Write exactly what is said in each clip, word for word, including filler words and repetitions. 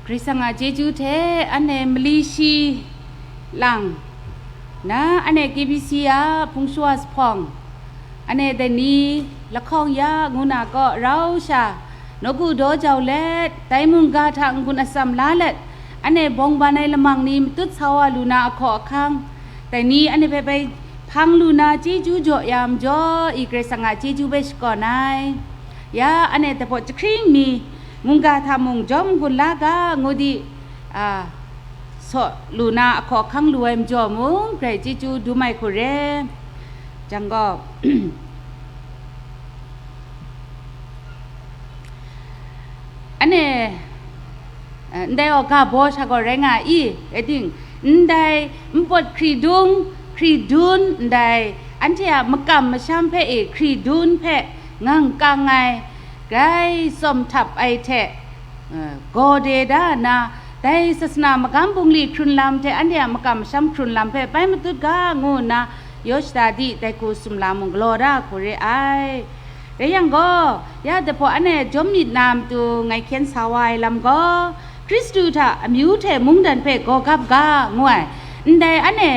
Karai Kasang a chyeju hte anhte mali shi lang na, anhte K B C a hpung shawa jahpawng, anhte dai ni lahkawng ya ngu na kaw rau sha, nawku daw jau let, dai mungga hta n-gun atsam la let, anhte bawng ban ai lamang ni matut sa wa lu na ahkaw ahkang, dai ni anhte hpe bai hpang lu na chyeju jaw ya majaw i, Karai Kasang a chyeju bai shakawn ai. Ya, anhte dai hpaw jahkring mi mungga hta mung jawm n-gun la ga ngu di, a, saw lu na ahkaw ahkang lu ai majaw mung, grai chyeju dum ai hku re. Jang gaw, anhte, eh, ndai awga baw sha gaw rai nga i, rai ting, ndai npawt hkridung, hkridun, ndai anhte a makam masham hpe e hkridun hpe ngang kang ai, grai tsawm htap ai hte, eh, gaw de da nna, dai sasana magam bungli hkrun lam hte anhte a makam masham hkrun lam hpe bai matut ga ngu nna, yaw shada di dai hku sumla mung galaw da hku re ai. Rai yang gaw, ya dai hpaw anhte jawm myit na matu ngai hkyen sa wa ai lam gaw, Hkristu hta amyu hte mungdan hpe gaw gap ga ngu ai, ndai anhte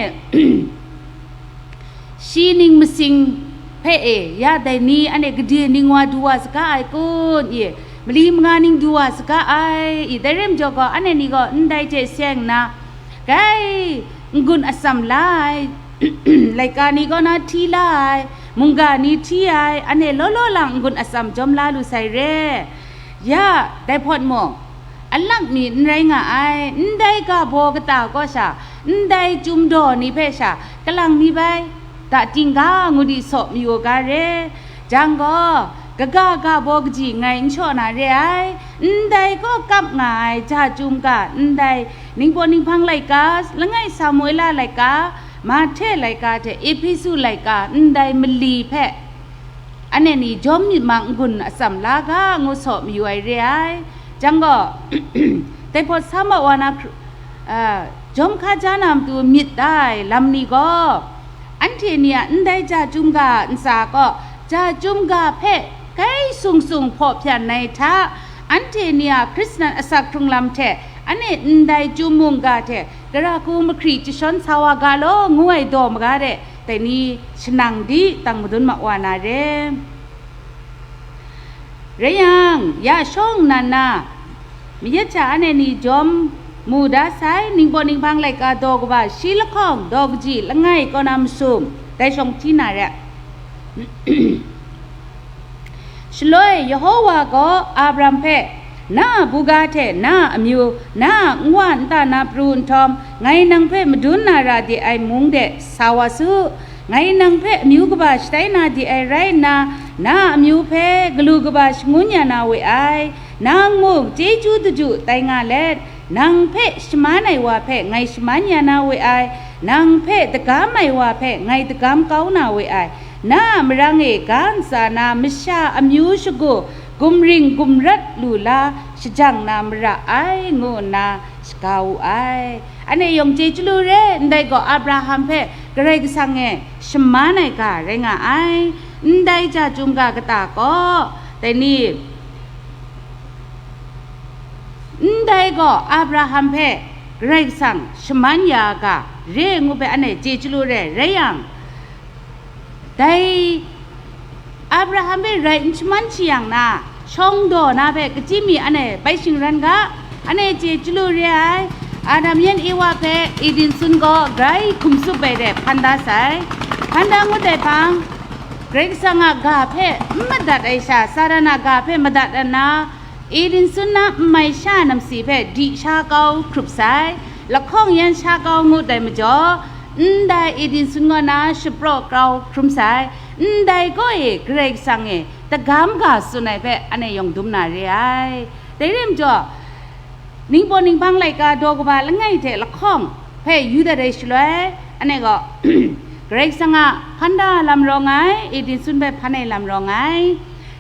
shi ning masing hpe e, ya dai ni anhte gade ning wa du wa saga ai kun i, mali manga ning du wa saga ai i, dai rai majaw gaw, anhte ni gaw ndai hte seng nna, grai n-gun atsam la ai, laika ni kaw na hti la ai, mungga ni hti ai, anhte law law lang n-gun atsam jawm la lu sai re. Ya, dai hpawt mung, alak mi n rai nga ai, ndai ga baw kata kaw sha, ndai chyum daw ni hpe sha, kalang mi bai, da ting ga ngu di saw mayu ga re. Jang gaw, kaga ga baw kaji ngai n shaw na re ai, ndai kaw kap nga ai ja chyum ga, ndai Ningpawt Ninghpang laika, langai Samuela laika, Mahte laika hte Ehpesu laika, ndai mali hpe, anhte ni jawm myit mang n-gun atsam la ga ngu saw mayu ai re ai. Jang gaw, dai hpawt sa ma wa na hkr-, a, jawm hka ja na matu myit da ai lam ni gaw, anhte ni a ndai ja chyum ga ntsa kaw, ja chyum ga hpe grai sung sung hpaw hpyan ai hta, anhte ni a Hkristan asak hkrung lam hte, anhte ndai chyum mungga hte, gara hku mahkri jashawn sa wa ga law ngu ai daw maga de, dai ni shanang di tang madun ma wa na re. Rai yang, ya shawng nnan na, mayat sha anhte ni jawm mu da sai, Ningpawt Ninghpang laika daw kaba shi lahkawng daw kaji langai kaw na masum, dai shawng hti na re. Shaloi Yehowa gaw Abraham hpe, "Na a buga hte na a amyu, na a nwa nta na pru nhtawm, ngai nang hpe madun na ra de ai mung de sa wa su. Ngai nang hpe amyu kaba shatai na de ai rai nna, na a amyu hpe galu kaba shangun ya na we ai. Nang mung chyeju daju tai nga let, nang hpe shaman ai wa hpe ngai shaman ya na we ai, nang hpe dagam ai wa hpe ngai dagam kau na we ai, na a marang e ga ntsa na masha amyu shagu gumring gumrat lu la shajang na mara ai," ngu nna shaga wu ai. Anhte yawng chye chyalu re, ndai gaw Abraham hpe Karai Kasang e shaman ai ga rai nga ai. Ndai ja chyum ga kata gaw, dai ni, ndai gaw Abraham hpe Karai Kasang shaman ya ga re ngu hpe anhte chye chyalu re, rai yang, dai Abraham hpe rai n shaman shi yang na, shawng daw na hpe kachyi mi anhte bai shingran ga, anhte chye chyalu re ai. Adam yan Ewa hpe Eden sun gaw grai hkum tsup ai de hpan da sai. Hpan da ngut ai hpang, Karai Kasang a ga hpe n madat ai sha, Satan a ga hpe madat nna, Eden sun na n mai sha namsi hpe di sha kau hkrup sai, lahkawng yan sha kau ngut ai majaw, ndai Eden sun kaw na shapraw kau hkrum sai, ndai kaw e Karai Kasang e dagam ga tsun ai hpe anhte yawng dum na re ai. Dai rai majaw, Ningpawt Ninghpang laika daw kaba langai hte lahkawng hpe yu dat ai shaloi, anhte gaw Karai Kasang a hpan da lam rawng ai, Eden sun hpe hpan ai lam rawng ai,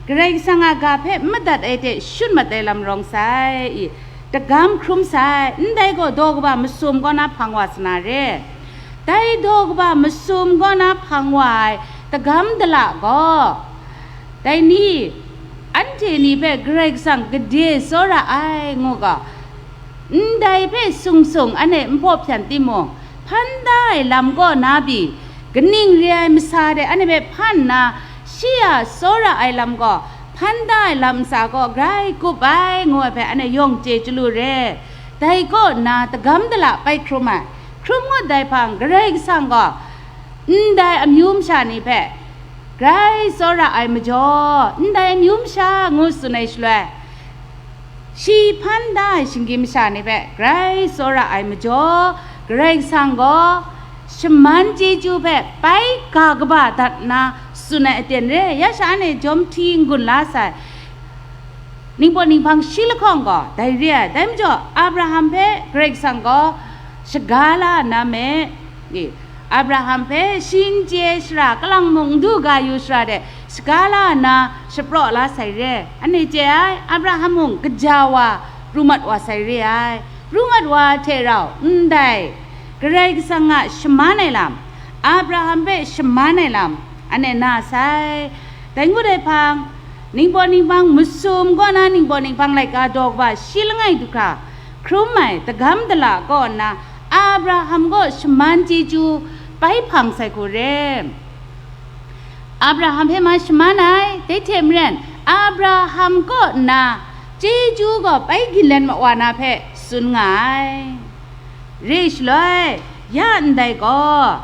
Karai Kasang a ga hpe n madat ai hte shut mat ai lam rawng sai, i, dagam hkrum sai, ndai gaw daw kaba masum kaw na hpang wa sa na re. Dai daw kaba masum kaw na hpang wa ai dagam dala gaw, dai ni, anhte ni hpe Karai Kasang gade tsawra ai ngu ga, Ndai hpe sung sung anhte n hpaw hpyan timung, hpan da ai lam kaw na pyi, kaning re ai masa de anhte hpe hpan nna, shi a tsawra ai lam gaw, hpan da ai lam ntsa kaw grai kup ai, ngu ai hpe anhte yawng chye chyalu re. Dai kaw nna tagam dala pai hkrum ai, hkrum ngut dai hpang Karai Kasang gaw ndai amyu masha ni hpe grai tsawra ai majaw, ndai amyu masha ngu tsun ai shaloi, shi hpan da ai shinggyim masha ni hpe grai tsawra ai majaw, Karai Kasang gaw shaman chyeju hpe pai ga kaba dat nna tsun ai aten re. Ya sha anhte jawm hti n-gun la sai, ningpawt ninghpang shi lahkawng gaw dai re ai. Dai majaw, Abraham hpe Karai Kasang gaw shaga la na me, e, Abraham hpe shi n chye shara, kalang mung n du ga yu shara de, shaga la nna shapraw la sai re. Anhte chye ai, Abraham mung kaja wa, pru mat wa sai re ai. Pru mat wa hte rau, ndai Karai Kasang a shaman ai lam, Abraham hpe shaman ai lam, anhte na sai. Dai ngut ai hpang, ningpawt ninghpang masum kaw na ningpawt ninghpang laika daw kaba shi langai du hkra hkrum ai tagam dala kaw nna, Abraham gaw shaman chyeju bai hpang sai hku re. Abraham hpe ma shaman ai, dai hte maren, Abraham kaw nna chyeju gaw bai ginlen ma wa na hpe tsun nga ai. Re shaloi, ya ndai gaw,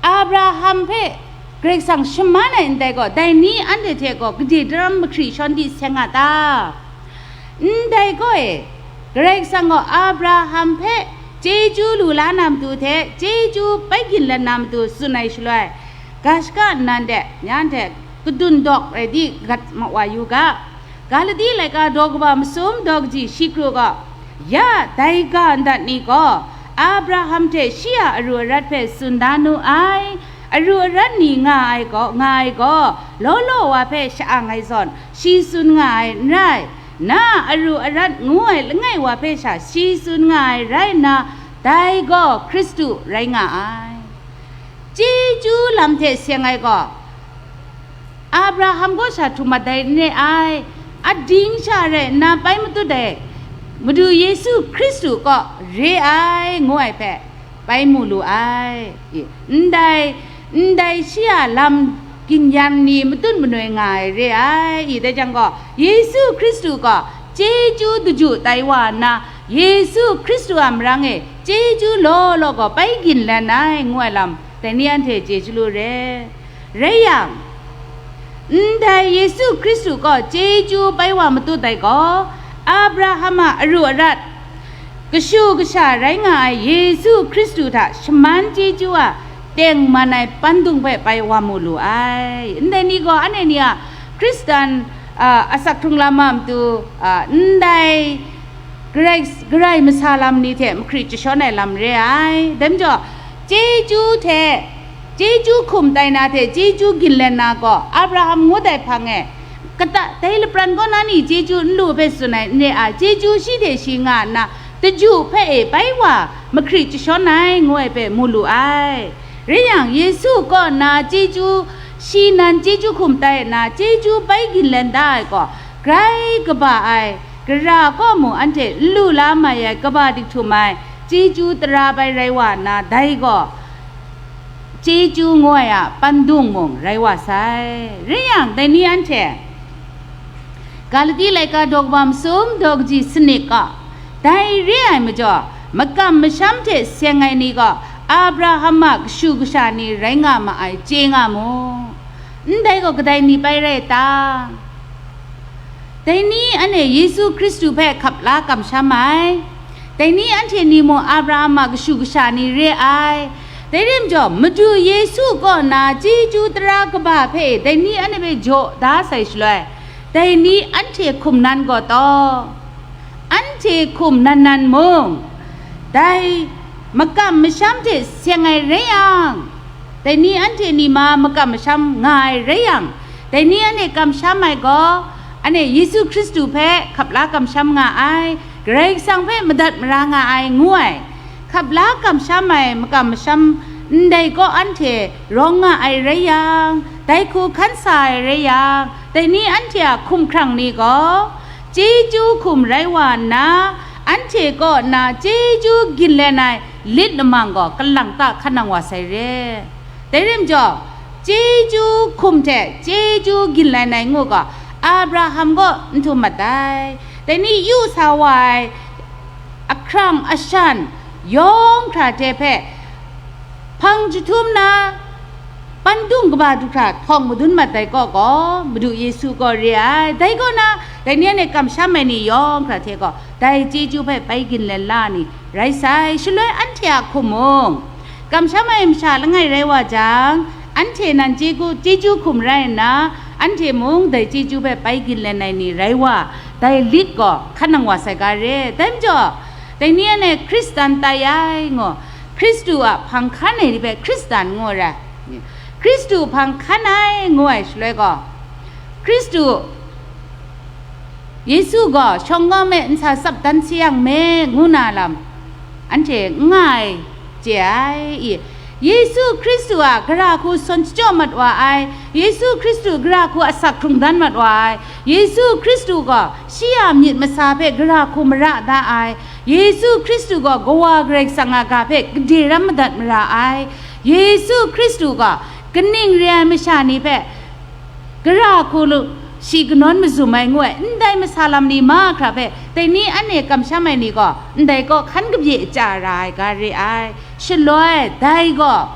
Abraham hpe Karai Kasang shaman ai ndai gaw, dai ni anhte hte gaw gade daram mahkri shawn di seng a ta? Ndai gaw e, Karai Kasang gaw Abraham hpe chyeju lu la na matu hte, chyeju bai ginlen na matu tsun ai shaloi, ga shaka nnan de, ya anhte kadun dawk rai di gat ma wa yu ga. Galati laika daw kaba masum daw kaji shi kru gaw, ya dai ga ndat ni gaw Abraham hte shi a aru arat hpe tsun da nu ai. Aru arat ni nga ai gaw, nga ai gaw, law law wa hpe sha-ang ai zawn, shi tsun nga ai n rai. Na a aru arat ngu ai langai wa hpe sha shi tsun nga ai rai nna, dai gaw Hkristu rai nga ai. Chyeju lam hte seng ai gaw, Abraham kaw sha htum mat ai n re ai, ading sha rai nna pai matut ai, Madu Yesu Hkristu kaw re ai, ngu ai hpe pai mu lu ai. Ndai, ndai shi a lam ginyan ni matut manoi nga ai re ai, i dai jang gaw, Yesu Hkristu gaw chyeju daju tai wa nna, Yesu Hkristu a marang e chyeju law law gaw pai ginlen ai, ngu ai lam, dai ni anhte chye chyalu re. Rai yang, ndai Yesu Hkristu gaw chyeju bai wa matut ai gaw, Abraham a aru arat, kashu kasha rai nga ai Yesu Hkristu hta shaman chyeju a tengman ai pandung hpe bai wa mu lu ai. Ndai ni gaw anhte ni a Hkristan, a, asak hkrung lam a matu, a, ndai Karai, Karai masa lam ni hte mahkrit jashawn ai lam re ai. Dai majaw, chyeju hte, chyeju hkum tai na hte chyeju ginlen na gaw, Abraham ngut ai hpang e, kata dai lapran kaw na ni chyeju n lu hpe tsun ai n re ai, chyeju shi hte shi nga nna, daju hpe e bai wa mahkrit jashawn ai, ngu ai hpe mu lu ai. Rai yang, Yesu kaw nna chyeju, shi nan chyeju hkum tai nna, chyeju bai ginlen da ai gaw, grai kaba ai, gara kaw mung anhte n lu la mai ai kaba dik htum ai chyeju tara bai rai wa nna, dai gaw chyeju ngu ai a pandung mung rai wa sai. Rai yang, dai ni anhte Galati laika daw kaba masum daw kaji sanit gaw, dai re ai majaw, makam masham hte seng ai ni gaw Abraham a kashu kasha ni rai nga ma ai, chye nga mu. Ndai gaw kadai ni pai rai ta? Dai ni anhte Yesu Hkristu hpe hkap la kamsham ai. Dai ni anhte ni mung Abraham a kashu kasha ni re ai. Dai rai majaw, Madu Yesu kaw na chyeju tara kaba hpe dai ni anhte hpe jaw da sai shaloi, dai ni anhte hkum nan gaw taw, anhte hkum nan nan mung, dai makam masham hte seng ai rai yang, dai ni anhte ni ma makam masham nga ai rai yang, dai ni anhte kamsham ai gaw, anhte Yesu Hkristu hpe hkap la kamsham nga ai, Karai Kasang hpe madat mara nga ai, ngu ai. Hkap la kamsham ai makam masham ndai kaw anhte rawng nga ai rai yang, dai hku hkan sa ai rai yang, dai ni anhte a hkumhkrang ni gaw, chyeju hkum rai wa nna, anhte kaw na chyeju ginlen ai lit lamang gaw kalang ta hkan nang wa sai re. Dai rim jaw, chyeju hkum hte chyeju ginlen ai ngu gaw Abraham kaw n htum mat ai. Dai ni yu sa wa ai ahkrang ashan yawng hkra hte hpe hpang jahtum na, pandung kaba du hkra htawng madun mat ai kaw gaw, Madu Yesu gaw re ai. Dai kaw na, dai ni anhte kamsham ai ni yawng hkra hte gaw, dai chyeju hpe bai ginlen la ni rai sai. Shaloi anhte a hkum mung, kamsham ai masha langai rai wa jang, anhte nan chyeju, chyeju hkum rai nna, anhte mung dai chyeju hpe bai ginlen ai ni rai wa, dai lit gaw hkan nang wa sai ga re. Dai majaw, dai ni anhte Hkristan tai ai ngu, Hkristu a hpang hkan ai ni hpe Hkristan ngu ra. Hkristu hpang hkan ai ngu ai shaloi gaw, Hkristu, Yesu gaw shawng gawm e nsa tsap dan sayang me ngu na lam, anhte n nga ai, chye ai. I, Yesu Hkristu a gara hku sawn shachyaw mat wa ai, Yesu Hkristu gara hku asak hkrung dan mat wa ai, Yesu Hkristu gaw shi a myit masa hpe gara hku mara da ai, Yesu Hkristu gaw Kawa Karai Kasang a ga hpe gade ram madat mara ai, Yesu Hkristu gaw kaning re ai masha ni hpe gara hku lu, shi kanawn mazum ai ngu ai, ndai masa lam ni mahkra hpe dai ni anhte kamsham ai ni gaw, ndai kaw hkan kabye chya ra ai ga re ai. Shaloi, dai gaw,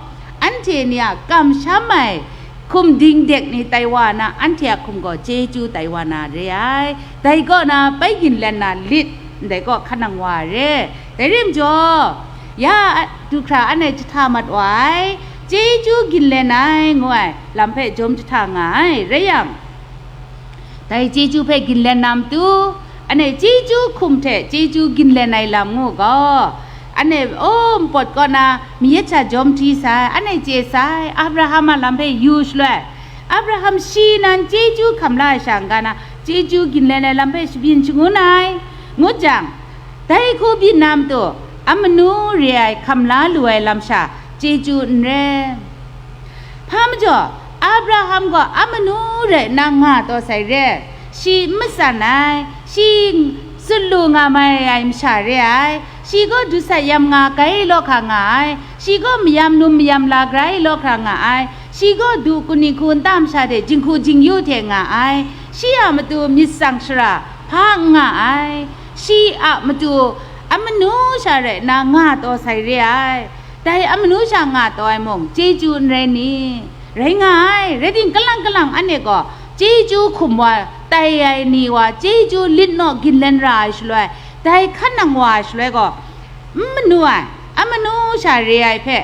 anhte ni a kamsham ai hkum dingdek ni tai wa na, anhte a hkum gaw chyeju tai wa na re ai. Dai kaw na, bai ginlen na lit, ndai kaw hkan nang wa re. Dai rim jaw, ya, du hkra anhte jahta mat wa ai, chyeju ginlen ai ngu ai lam hpe jawm jahta nga ai. Rai yang, dai chyeju hpe ginlen na matu, anhte chyeju hkum hte chyeju ginlen ai lam ngu gaw, anhte, o, npawt kaw na mayat sha jawm hti sai, anhte chye sai, Abraham a lam hpe yu shaloi, Abraham shi nan chyeju hkam la ai sha n-ga na, chyeju ginlen ai lam hpe shabyin shangun ai, ngut jang, dai hku byin na matu, amanu re ai hkam la lu ai lam sha chyeju n re. Hpa majaw, Abraham gaw amanu rai nna nga taw sai re, shi n matsan ai, shi tsun lu nga mai ai masha re ai, shi gaw du sat yam nga grai law hkra nga ai, shi gaw mayam num mayam la grai law hkra nga ai, shi gaw du kani hku nta masha hte jinghku jingyu hte nga ai, shi a matu myit tsang shara hpa n nga ai, shi a matu amanu sha rai nna nga taw sai re ai. Dai amanu sha nga taw ai mung, chyeju n rai ni? Rai nga ai, rai ting, kalang kalang anhte gaw chyeju hkum wa tai ai ni wa, chyeju lit naw ginlen ra ai shaloi, dai hkan nang wa ai shaloi gaw, n manu ai, amanu sha re ai hpe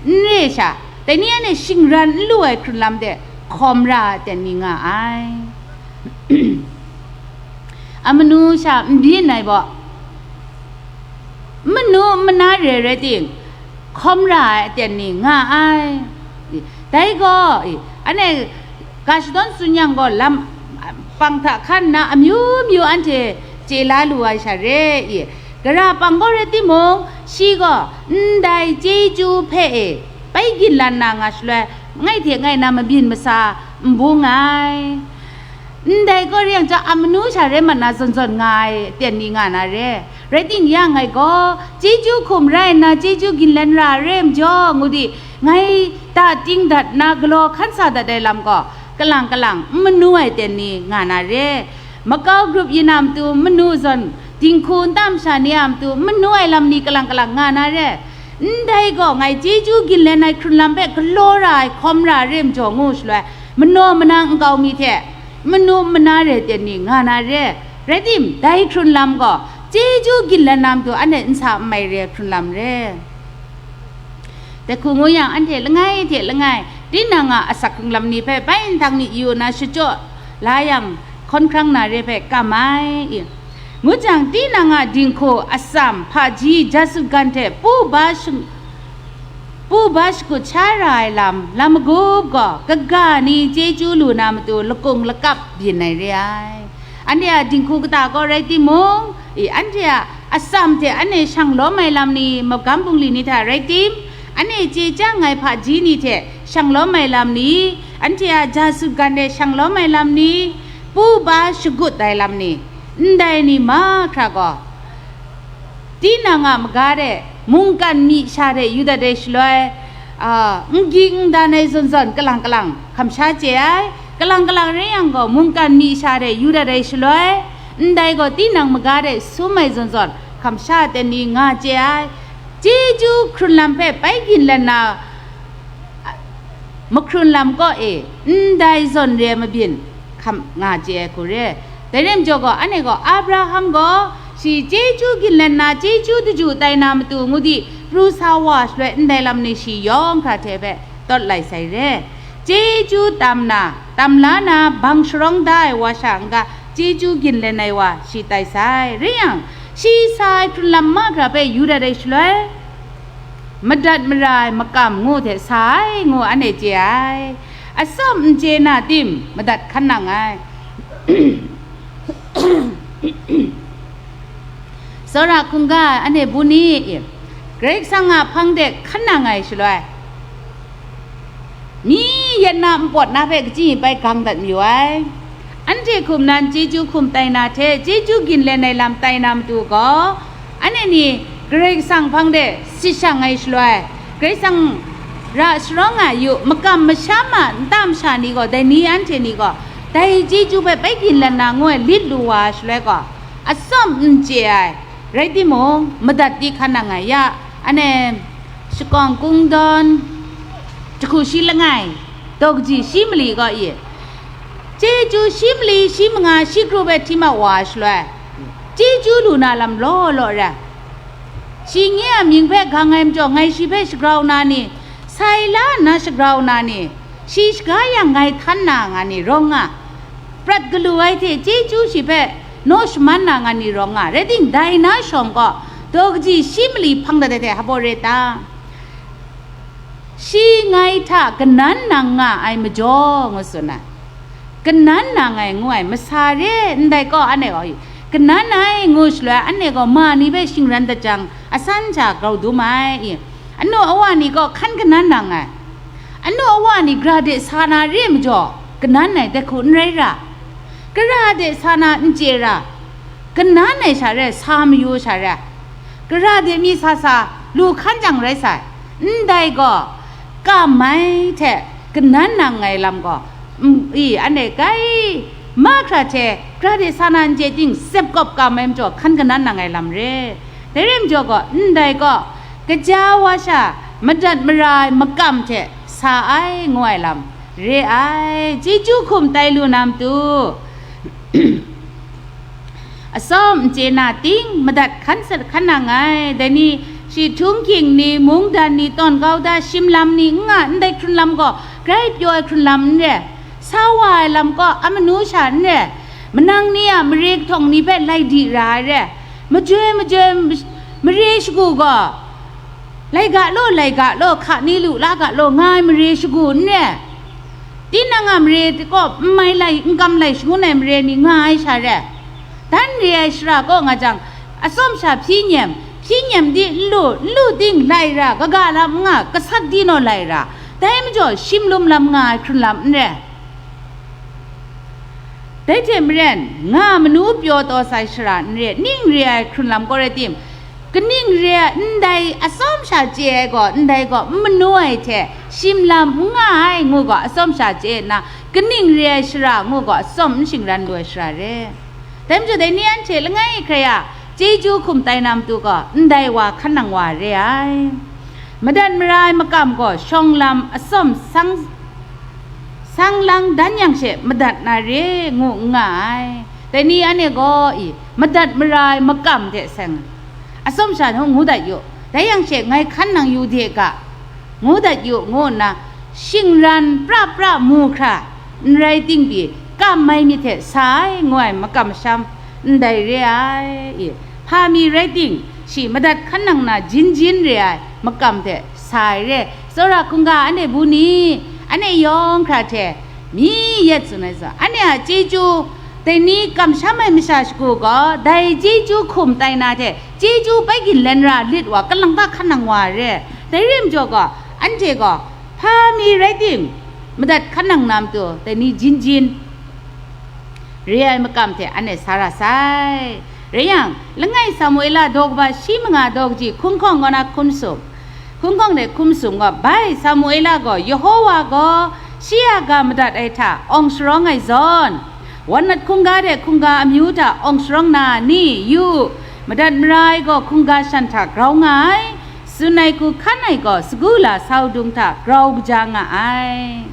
n re sha, dai ni anhte shingran n lu ai hkrun lam de hkawm ra ai aten ni nga ai. Amanu sha n byin ai baw, n manu n mana re rai ting, hkawm ra ai aten ni nga ai. Dai gaw, anhte ga shadawn tsun yang gaw, lam pang hta hkan nna amyu myu anhte chye la lu ai sha re i, gara pang gaw rai timung, shi gaw ndai chyeju hpe e bai ginlan na nga shaloi, ngai hte ngai na mabyin masa n bung ai. Ndai gaw rai yang chyawm, amanu sha rai mat na zawn zawn nga ai aten ni nga na re. Rai ting, ya ngai gaw, chyeju hkum rai nna, chyeju ginlen ra re majaw, ngu di, ngai ta ting dat nna galaw hkan sa dat ai lam gaw, kalang kalang n manu ai aten ni nga na re. Makau grup yin a matu n manu zawn, dinghku nta masha ni a matu n manu ai lam ni kalang kalang nga na re. Ndai gaw, ngai chyeju ginlen ai hkrun lam hpe galaw ra ai hkawm ra re majaw, ngu shaloi, manaw manang nkau mi hte, manu mana re ten ni nga na re. Rai tim, dai hkrun lam gaw, chyeju ginlan na matu anhte nsa n mai re hkrun lam re. Dai hku ngu yang, anhte langai hte langai, tinang a asak hkrung lam ni hpe bai nhtang myit yu na shachyaw la yang, hkawn hkrang na re hpe kam ai. Ngu jang, tinang a dinghku, atsam, hpaji, ja sutgan hte pu ba shing-, pu ba shakut sha ra ai lam, lam magup gaw, kaga ni chyeju lu na matu lakung lakap byin ai re ai. Anhte a dinghku kata gaw rai timung, i, anhte a atsam hte anhte shang lawm ai lam ni, magam bungli ni hta rai tim, anhte chye chyang ai hpaji ni hte shang lawm ai lam ni, anhte a ja sutgan hte shang lawm ai lam ni, pu ba shagut ai lam ni, Ndai ni mahkra gaw, tinang a maga de, mungkan myi sha de yu dat ai shaloi, a, n ging n dan ai zawn zawn kalang kalang hkam sha chye ai, kalang kalang rai yang gaw, mungkan myi sha de yu dat ai shaloi, ndai gaw tinang maga de sum ai zawn zawn hkam sha ten ni nga chye ai, chyeju hkrun lam hpe bai ginlen na, mahkrun lam kaw e, ndai zawn re ai mabyin hkam nga chye ai hku re. Dai rai majaw gaw, anhte gaw Abraham gaw shi chyeju ginlen na, chyeju daju tai na matu ngu di, pru sa wa shaloi ndai lam ni shi yawng hkra hte hpe tawt lai sai re. Chyeju tam na, tam la na, bang sharawng da ai wa sha n-ga, chyeju ginlen ai wa shi tai sai. Rai yang, shi sa ai hkrun lam mahkra hpe yu dat ai shaloi, madat mara ai makam ngu hte sa ai ngu anhte chye ai. Atsawm n chye na tim, madat hkan nang ai. Tsawra hkungga ai anhte bu ni, Karai Kasang a hpang de hkan nang ai shaloi, mi yet na npawt na hpe kaji bai gang dat mayu ai. Anhte hkum nan chyeju hkum tai na hte chyeju ginlen ai lam tai na matu gaw, anhte ni Karai Kasang hpang de sit shang ai shaloi, Karai Kasang ra sharawng nga yu, makam masham a nta masha ni gaw, dai ni anhte ni gaw, dai chyeju hpe bai ginlen na ngu ai lit lu wa ai shaloi gaw, atsawm n chye ai, rai timung, madat di hkan nang ai ya, anhte Shakawn Kungdawn, jahku shi langai, daw kaji shi mali gaw i, chyeju shi mali shi manga shi kru hpe hti mat wa ai shaloi, chyeju lu na lam law law rai. Shi nye a mying hpe gang ai majaw, ngai shi hpe shagrau na ni, sai la nna shagrau na ni, shi shaga yang ngai htan na nga ni rawng nga, prat galu ai hte chyeju shi hpe naw shaman na nga ni rawng nga, rai ting, dai na shawng gaw, daw kaji shi mali hpang dat ai hte hpaw re ta? Shi ngai hta kanan nang nga ai majaw, ngu tsun ai. Kanan nang ai ngu ai, masa re ndai gaw, anhte gaw, kanan ai ngu shaloi, anhte gaw ma ni hpe shingran dat jang, asan sha grau dum ai i, anu awa ni gaw hkan kanan nang ai. Anu awa ni gara de sa na re majaw, kanan ai dai hku n rai ra, gara de sa na n chye ra, kanan ai sha re, sa mayu sha re, gara de mi sa sa lu hkan jang rai sai. Ndai gaw, kam ai hte kanan nang ai lam gaw, m-, i, anhte kai mahkra hte, gara de sa na n chye ting, sep kawp kam ai majaw, hkan kanan nang ai lam re. Dai rai majaw gaw, ndai gaw, kaja wa sha madat mara ai makam hte sa ai ngu ai lam re ai, chyeju hkum tai lu na matu. Atsawm n chye na ting, madat hkan sat hkan nang ai. Dai ni, shi htunghking ni, mungdan ni, tawn kau da, shim lam ni n nga ndai hkrun lam gaw, grai pyaw ai hkrun lam n re. Sa wa ai lam gaw, amanu sha n re. Manang ni a mare kahtawng ni hpe lai di ra ai re. Majoi majoi mare shagu gaw, lai ga law, lai ga law, hka ni lu la ga law, nga ai mare shagu n re. Tinang a mare kaw n mai lai, n kam lai shangun ai mare ni nga ai sha re. Dan re ai shara kaw nga jang, atsawm sha hpyi nyem, hpyi nyem di n lu, n lu ting lai ra, kaga lam n nga, gasat di naw lai ra, dai majaw shim lum lam nga ai hkrun lam n re. Dai hte maren, nga manu pyaw taw sai shara n re, ning re ai hkrun lam gaw rai tim, kaning re ai, ndai atsawm sha chye ai gaw, ndai gaw n manu ai hte shim lam n nga ai ngu gaw, atsawm sha chye nna, kaning re ai shara ngu gaw, atsawm n shingran lu ai shara re. Dai majaw, dai ni anhte langai hkrai a chyeju hkum tai na matu gaw, ndai wa hkan nang wa re ai. Madat mara ai makam gaw, shawng lam atsawm sang, sang lang dan yang she madat na re ngu n nga ai. Dai ni anhte gaw i, madat mara ai makam hte seng, atsawm sha ngu dat yu, dai yang she ngai hkan nang yu de ga, ngu dat yu, ngu nna, shingran pra pra mu hkra, n rai ting pyi, kam ai myit hte sa ai ngu ai makam masham, ndai re ai i, hpa mi rai ting, shi madat hkan nang na jin jin re ai makam hte sa ai re. Tsawra hkungga anhte bu ni, anhte yawng hkra hte, mi yet tsun ai zawn, anhte a chyeju, dai ni kamsham ai masha shagu gaw, dai chyeju hkum tai na hte, chyeju bai ginlen ra lit wa, kalang ta hkan nang wa re. Dai rim jaw gaw, anhte gaw, hpa mi rai tim, madat hkan nang na matu, dai ni jin jin, re ai makam hte anhte sa ra sai. Rai yang, langai Samuela daw kaba shi manga daw kaji hkungkawng kaw na hkum sum, hkungkawng de hkum sum gaw, bai Samuela gaw Yehova gaw shi a ga madat ai hta awng sharawng ai zawn, wan mat hkungga de hkungga amyu hta awng sharawng na ni, yu, madat mara ai gaw hkungga shan hta grau nga ai, tsun ai hku hkan ai gaw sagu la sau dung hta grau kaja nga ai.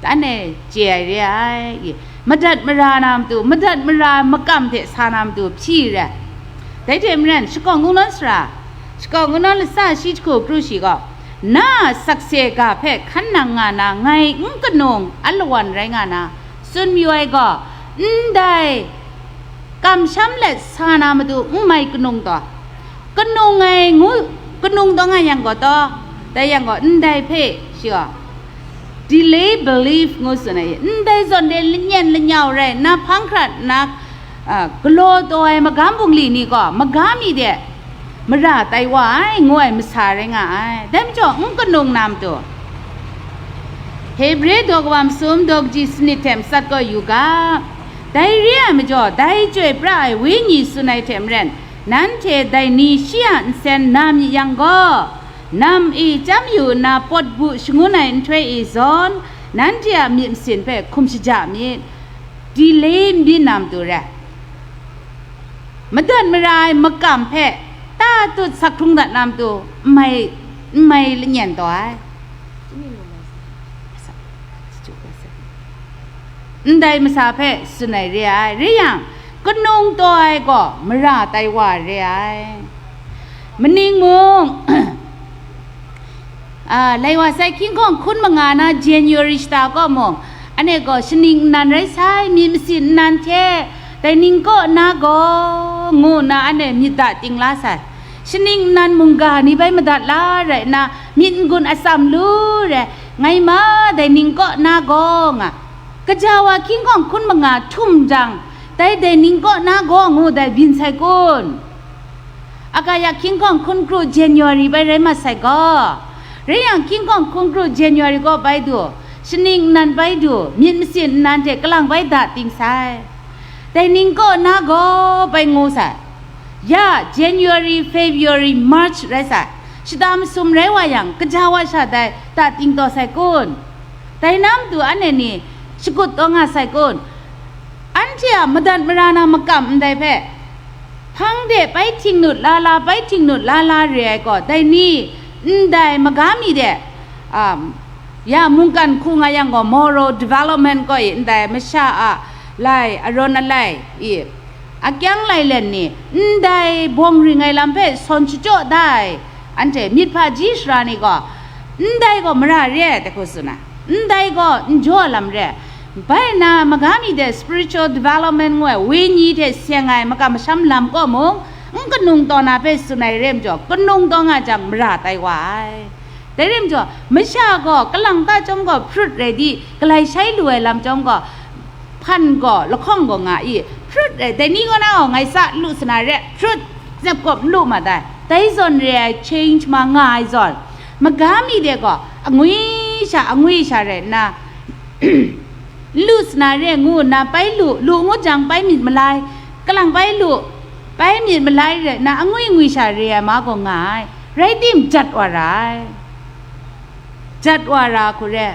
Tan e chye ai re ai, madat mara na matu, madat mara makam hte sa na matu hpyi re. Dai hte maren, shakawn kungdawn sara, shakawn kungdawn latsa shi jahku kru shi gaw, na a sakse ga hpe hkan nang nga na, ngai n kanung alawan rai nga na, tsun mayu ai gaw, ndai kamsham let sa na matu n mai kanung taw, kanung ai ngu, kanung taw nga yang gaw taw, dai yang gaw ndai hpe shi gaw delay belief ngu tsun ai, ndai zawn de lanyen lanyau rai nna hpang hkrat nna, a, galaw taw ai magam bungli ni gaw maga mi de mara tai wa ai, ngu ai masa rai nga ai. Dai majaw n kanung na matu, Hebre daw kaba masum daw kaji sanit hte matsat gaw yu ga, dai re ai majaw, dai Chyoi pra ai Wenyi tsun ai hte maren, nanhte dai ni shi a nsen na myit yang gaw, nam e chyam yu nna pawt bu shangun ai nhtoi e zawn, nanhte a myit masin hpe hkum shaja myit, delay n byin na matu re. Madat mara ai makam hpe ta tut sak hkrung dat na matu n mai, n mai lanyen taw ai. Ndai masa hpe tsun ai re ai. Re yang, kanung taw ai gaw mara tai wa re ai. Maning mung, a, lai wa sai hkying hkawng hkun manga na January shata kaw mung, anhte gaw shaning nnan rai sai, myit masin nnan hte, dai ning kaw na gaw, ngu nna anhte myit da ting la sai. Shaning nnan mungga ni bai madat la rai nna, myit n-gun atsam lu re, ngai ma dai ning kaw na gaw nga, kaja wa hkying hkawng hkun manga htum jang, dai dai ning kaw na gaw ngu dai byin sai kun? Akaya hkying hkawng hkun kru January bai rai mat sai gaw, rai yang hkying hkawng hkun kru January kaw bai du, shaning nnan bai du, myit masin nnan hte kalang bai da ting sai. Dai ning kaw na gaw bai ngu sai. Ya, January, February, March rai sai. Shata masum rai wa yang, kaja wa sha dai ta ting taw sai kun? Dai na matu anhte ni shakut taw nga sai kun? Anhte a madat mara na makam ndai hpe, hpang de bai hting nut la la, bai hting nut la la re ai gaw, dai ni, ndai maga mi de, um, ya mungkan hku nga yang gaw, moral development kaw i, ndai masha a lai, arawn alai i, akyang lailen ni, ndai bawng ring ai lam hpe sawn shachyaw da ai, anhte myit hpaji sara ni gaw, ndai gaw mara re ai, dai hku tsun ai, ndai gaw n jaw lam re ai. Bai na, maga mi de spiritual development ngu ai, wenyi hte seng ai makam masham lam kaw mung, n kanung taw na hpe tsun ai re ai majaw, kanung taw nga jang, mara tai wa ai. Dai re ai majaw, masha gaw kalang ta chyawm gaw hprut rai di, galai shai lu ai lam chyawm gaw, hpan gaw lahkawng gaw nga i, hprut rai, dai ni kaw na gaw ngai sa lu sa na re, hprut, zep kawp lu ma dai, dai zawn re ai change ma nga ai zawn, maga mi de gaw angwi sha, angwi sha rai nna, lu sa na re ngu nna bai lu, lu ngut jang bai myit malai, kalang bai lu, bai myit malai rai nna angwi ngwi sha re ai ma gaw nga ai, rai tim, jat wa ra ai. Jat wa ra hku re.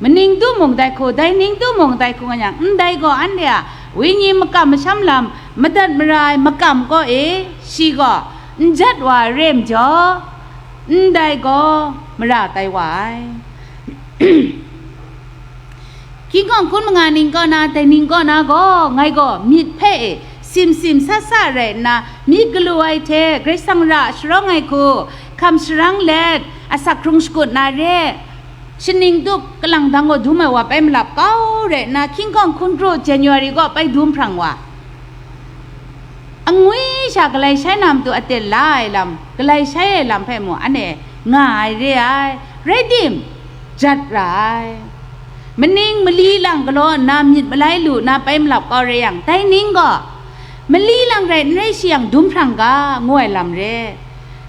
Maning tu mung dai hku, dai ning tu mung dai hku nga yang, ndai gaw anhte a wenyi makam masham lam, madat mara ai makam kaw e, shi gaw n jat wa ai re ai majaw, ndai gaw mara tai wa ai. Hkying hkawng hkun manga ning kaw na, dai ning kaw na gaw, ngai gaw myit hpe e, simsim sat sa rai nna, myit galu ai hte Karai Kasang ra sharawng ai hku, hkam sharang let, asak hkrung shakut na re, shaning tup kalang dang gaw dum ai wa bai malap kau rai nna, hkying hkawng hkun kru January gaw bai dum hprang wa. Angwi sha galai shai na matu aten la ai lam, galai shai ai lam hpe mung anhte nga ai re ai, rai tim, jat ra ai. Maning mali lang galaw nna myit malai lu nna bai malap kau rai yang, dai ning gaw, mali lang rai n rai shi yang dum hprang ga, ngu ai lam re.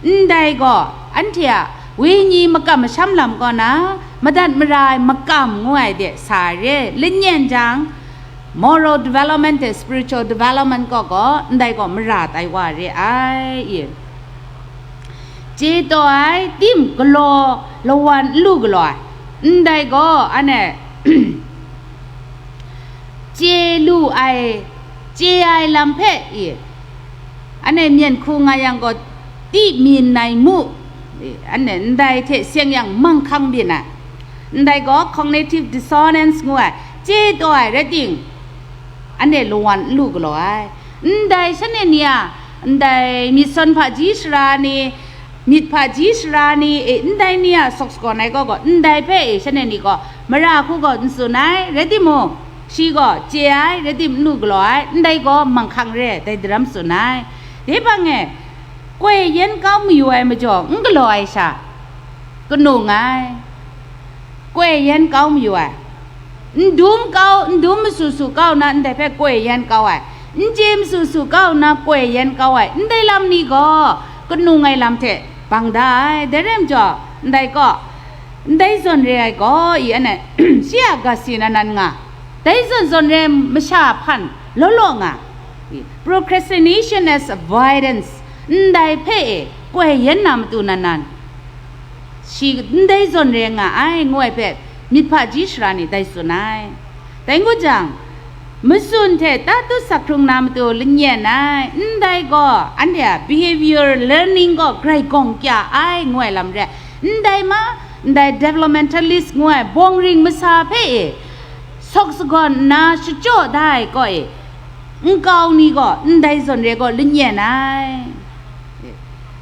Ndai gaw, anhte a wenyi makam masham lam kaw na, madat mara ai makam ngu ai de sa ai re, lanyen jang, Moral development hte spiritual development kaw gaw ndai gaw mara tai wa re ai i. Chye taw ai tim galaw lawan n lu galaw ai, ndai gaw anhte chye lu ai, chye ai lam hpe i, anhte myen hku nga yang gaw, ti mi nnai mu, anhte ndai hte seng yang manghkang byin ai, ndai gaw cognitive dissonance ngu ai, chye taw ai rai ting, anhte lawan n lu galaw ai. Ndai shanhte ni a, ndai myit sawn hpaji sara ni, myit hpaji sara ni, e, ndai ni a sawk sagawn ai gaw gaw, ndai hpe e shanhte ni gaw mara hku gaw n tsun ai, rai timung, shi gaw chye ai, rai tim n lu galaw ai, ndai gaw manghkang re, dai daram tsun ai. Dai bang e, koi yan kau mayu ai majaw n galaw ai sha, kanung ai, koi yan kau mayu ai, n dum kau, n dum masu su kau nna ndai hpe koi yan kau ai, n chye masu su kau nna koi yan kau ai, ndai lam ni gaw kanung ai lam hte bang da ai. Dai rai majaw, ndai kaw, ndai zawn re ai gaw, i, anhte shi a ga si nan nan nga, dai zawn zawn re ai masha hpan law law nga, i, procrastination as avoidance, ndai hpe e koi yan na matu nan nan, shi ndai zawn re nga ai, ngu ai hpe myit hpaji sara ni dai tsun ai. Dai ngut jang, matsun hte tatut sak hkrung na matu lanyen ai, ndai gaw anhte a behavior learning gaw grai gawng kya ai, ngu ai lam re ai. Ndai ma, ndai developmentalist ngu ai bawng ring masa hpe e sawk sagawn nna shachyaw da ai kaw e, nkau ni gaw ndai zawn re gaw lanyen ai,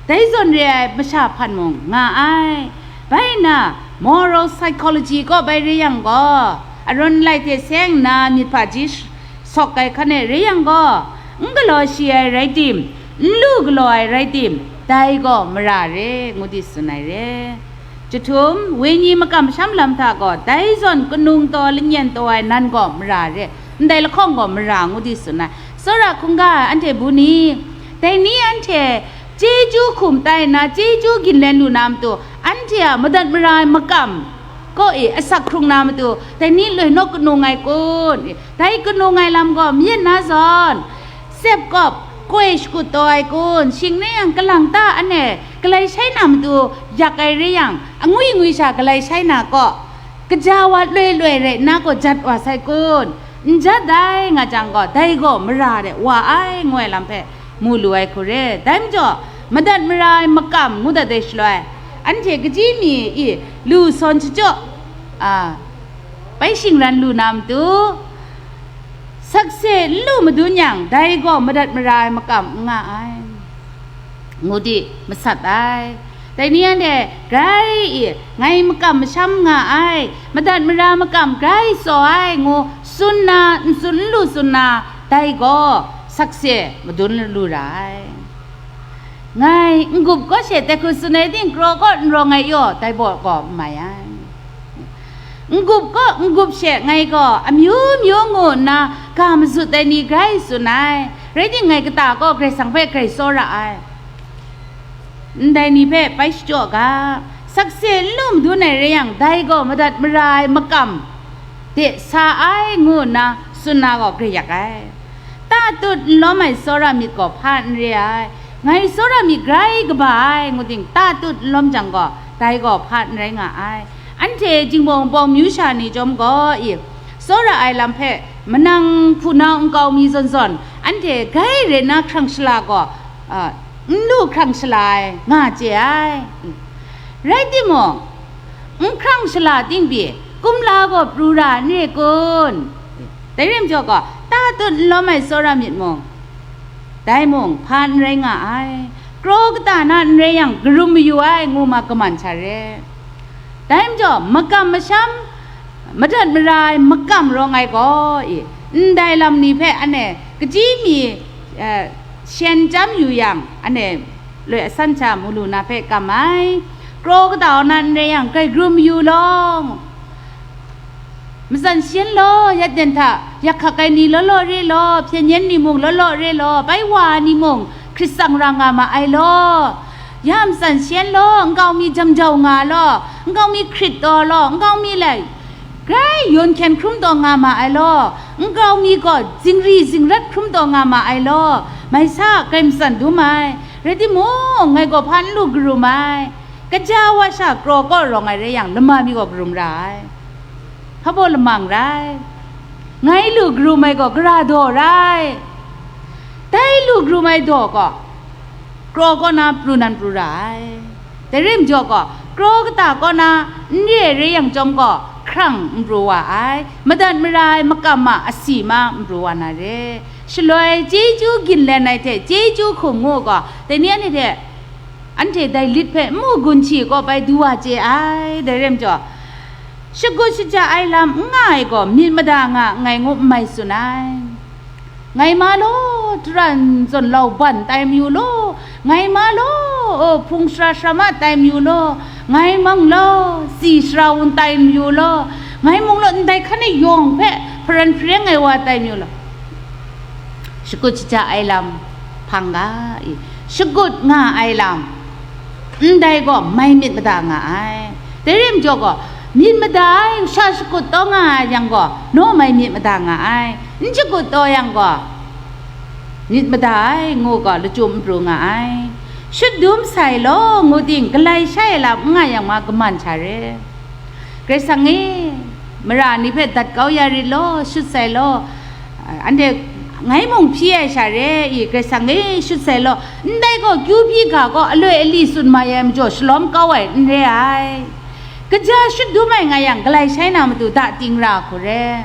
dai zawn re ai masha hpan mung nga ai. Bai nna, moral psychology kaw bai re yang gaw, arawn lai hte seng nna myit hpaji sh-, sawk ai hkan e re yang gaw, n galaw shi ai rai tim, n lu galaw ai rai tim, dai gaw mara re, ngu di tsun ai re. Jahtum, wenyi makam masham lam hta gaw, dai zawn kanung taw lanyen taw ai nan gaw mara re, ndai lahkawng gaw mara ngu di tsun ai. Tsawra hkungga ai anhte bu ni, dai ni anhte chyeju hkum tai nna, chyeju ginlen lu na matu, anhte a madat mara ai makam kaw e asak hkrung na matu, dai ni loi naw kanung ai kun? Dai kanung ai lam gaw mayen na zawn, sep kawp, koi shakut taw ai kun? Shing rai yang, kalang ta anhte galai shai na matu yak ai re yang, angwi ngwi sha galai shai na kaw, kaja wa loi loi rai nna gaw jat wa sai kun? N jat ai nga jang gaw, dai gaw mara de wa ai, ngu ai lam hpe mu lu ai hku re. Dai majaw, madat mara ai makam ngu dat ai shaloi, anhte kaji mi i lu sawn shachyaw, a, bai shingran lu na matu, sakse n lu madun yang, dai gaw madat mara ai makam n nga ai, ngu di masat ai. Dai ni anhte grai i, ngai makam masham nga ai, madat mara makam grai tsaw ai, ngu tsun na, n tsun n lu tsun na, dai gaw sakse madun lu ra ai. Ngai n-gup kaw she dai hku tsun ai ting kraw kaw n rawng ai yaw, dai baw gaw n mai ai. N-gup kaw, n-gup she ngai gaw amyu myu ngu nna ga mazut ai ni grai tsun ai, rai timung, ngai kata kaw Karai Kasang hpe grai tsawra ai. Ndai ni hpe bai shachyaw ga, sakse n lu madun ai rai yang, dai gaw madat mara ai makam de sa ai, ngu nna tsun na gaw grai yak ai. Tatut n lawm ai tsawra myit gaw hpa n re ai, ngai tsawra myit grai kaba ai, ngu ting, tatut n lawm jang gaw, dai gaw hpa n rai nga ai. Anhte Jinghpaw Wunpawng myu sha ni chyawm gaw, i, tsawra ai lam hpe manang hpunau nkau mi zawn zawn, anhte grai rai nna hkrang shala gaw, a, n lu hkrang shala ai, nga chye ai. Rai timung, n hkrang shala ting pyi, kumla gaw pru ra n re kun? Dai rai majaw gaw, tatut n lawm ai tsawra myit mung, dai mung hpa n rai nga ai, kraw kata na n rai yang, karum mayu ai, ngu ma kaman sha re. Dai majaw, makam masham, madat mara ai makam rawng ai gaw, i, ndai lam ni hpe anhte kaji mi, eh, shen chyam yu yang, anhte loi asan sha mu lu na hpe kam ai. Kraw kata na n rai yang, grai karum yu law, matsan shayan law, ya ten hta yak hkak ai ni law law re law, hpyen yen ni mung law law re law, bai wa ai ni mung hkrit tsang ra nga ma ai law, ya matsan shayan law, nkau mi jam jau nga law, nkau mi hkrit taw law, nkau mi lai Grai yawn hkyen hkrum taw nga ma ai law, nkau mi gaw zingri zingrat hkrum taw nga ma ai law, mai sa, grai matsan dum ai. Rai timung, ngai gaw hpa n lu karum ai. Kaja wa sha kraw kaw rawng ai rai yang, lama mi gaw karum ra ai. Hpa baw lamang rai. Ngai lu karum ai gaw gara daw rai. Dai lu karum ai daw gaw, kraw kaw na pru nan pru ra ai. Dai rai majaw gaw, kraw kata kaw na n re ai rai yang chyawm gaw, hkrang n pru wa ai, madat mara ai makam ma asi ma n pru wa na re. Shaloi chyeju ginlen ai hte chyeju hkum ngu gaw, dai ni anhte hte, anhte dai lit hpe n mu gun shi kaw bai du wa chye ai. Dai rai majaw, shagut shaja ai lam n nga ai gaw, myit mada nga nngai ngu n mai tsun ai. Ngai ma law, htaran zawn lau ban tai mayu law, ngai ma law, o, hpung shara shara ma tai mayu law, ngai mang law, si shara wun tai mayu law, ngai mung law, ndai hkan e yawng hpe hparan hpareng ai wa tai mayu law, shagut shaja ai lam hpang ga i, shagut nga ai lam, ndai gaw mai myit mada nga ai. Dai rai majaw gaw, myit mada ai, sha shakut taw nga ai yang gaw, naw mai myit mada nga ai, n shakut taw yang gaw, myit mada ai, ngu gaw, lachyum n pru nga ai. Shut dum sai law, ngu ting, galai shai ai lam n nga yang ma, kaman sha re. Karai Kasang e, mara ni hpe dat kau ya rit law, shut sai law, anhte ngai mung hpyi ai sha re i, Karai Kasang e, shut sai law, ndai gaw kyu hpyi ga gaw aloi ali tsun mai ai majaw shalawm kau ai n re ai. Kaja shut dum ai nga yang, galai shai na matu da ting ra hku re.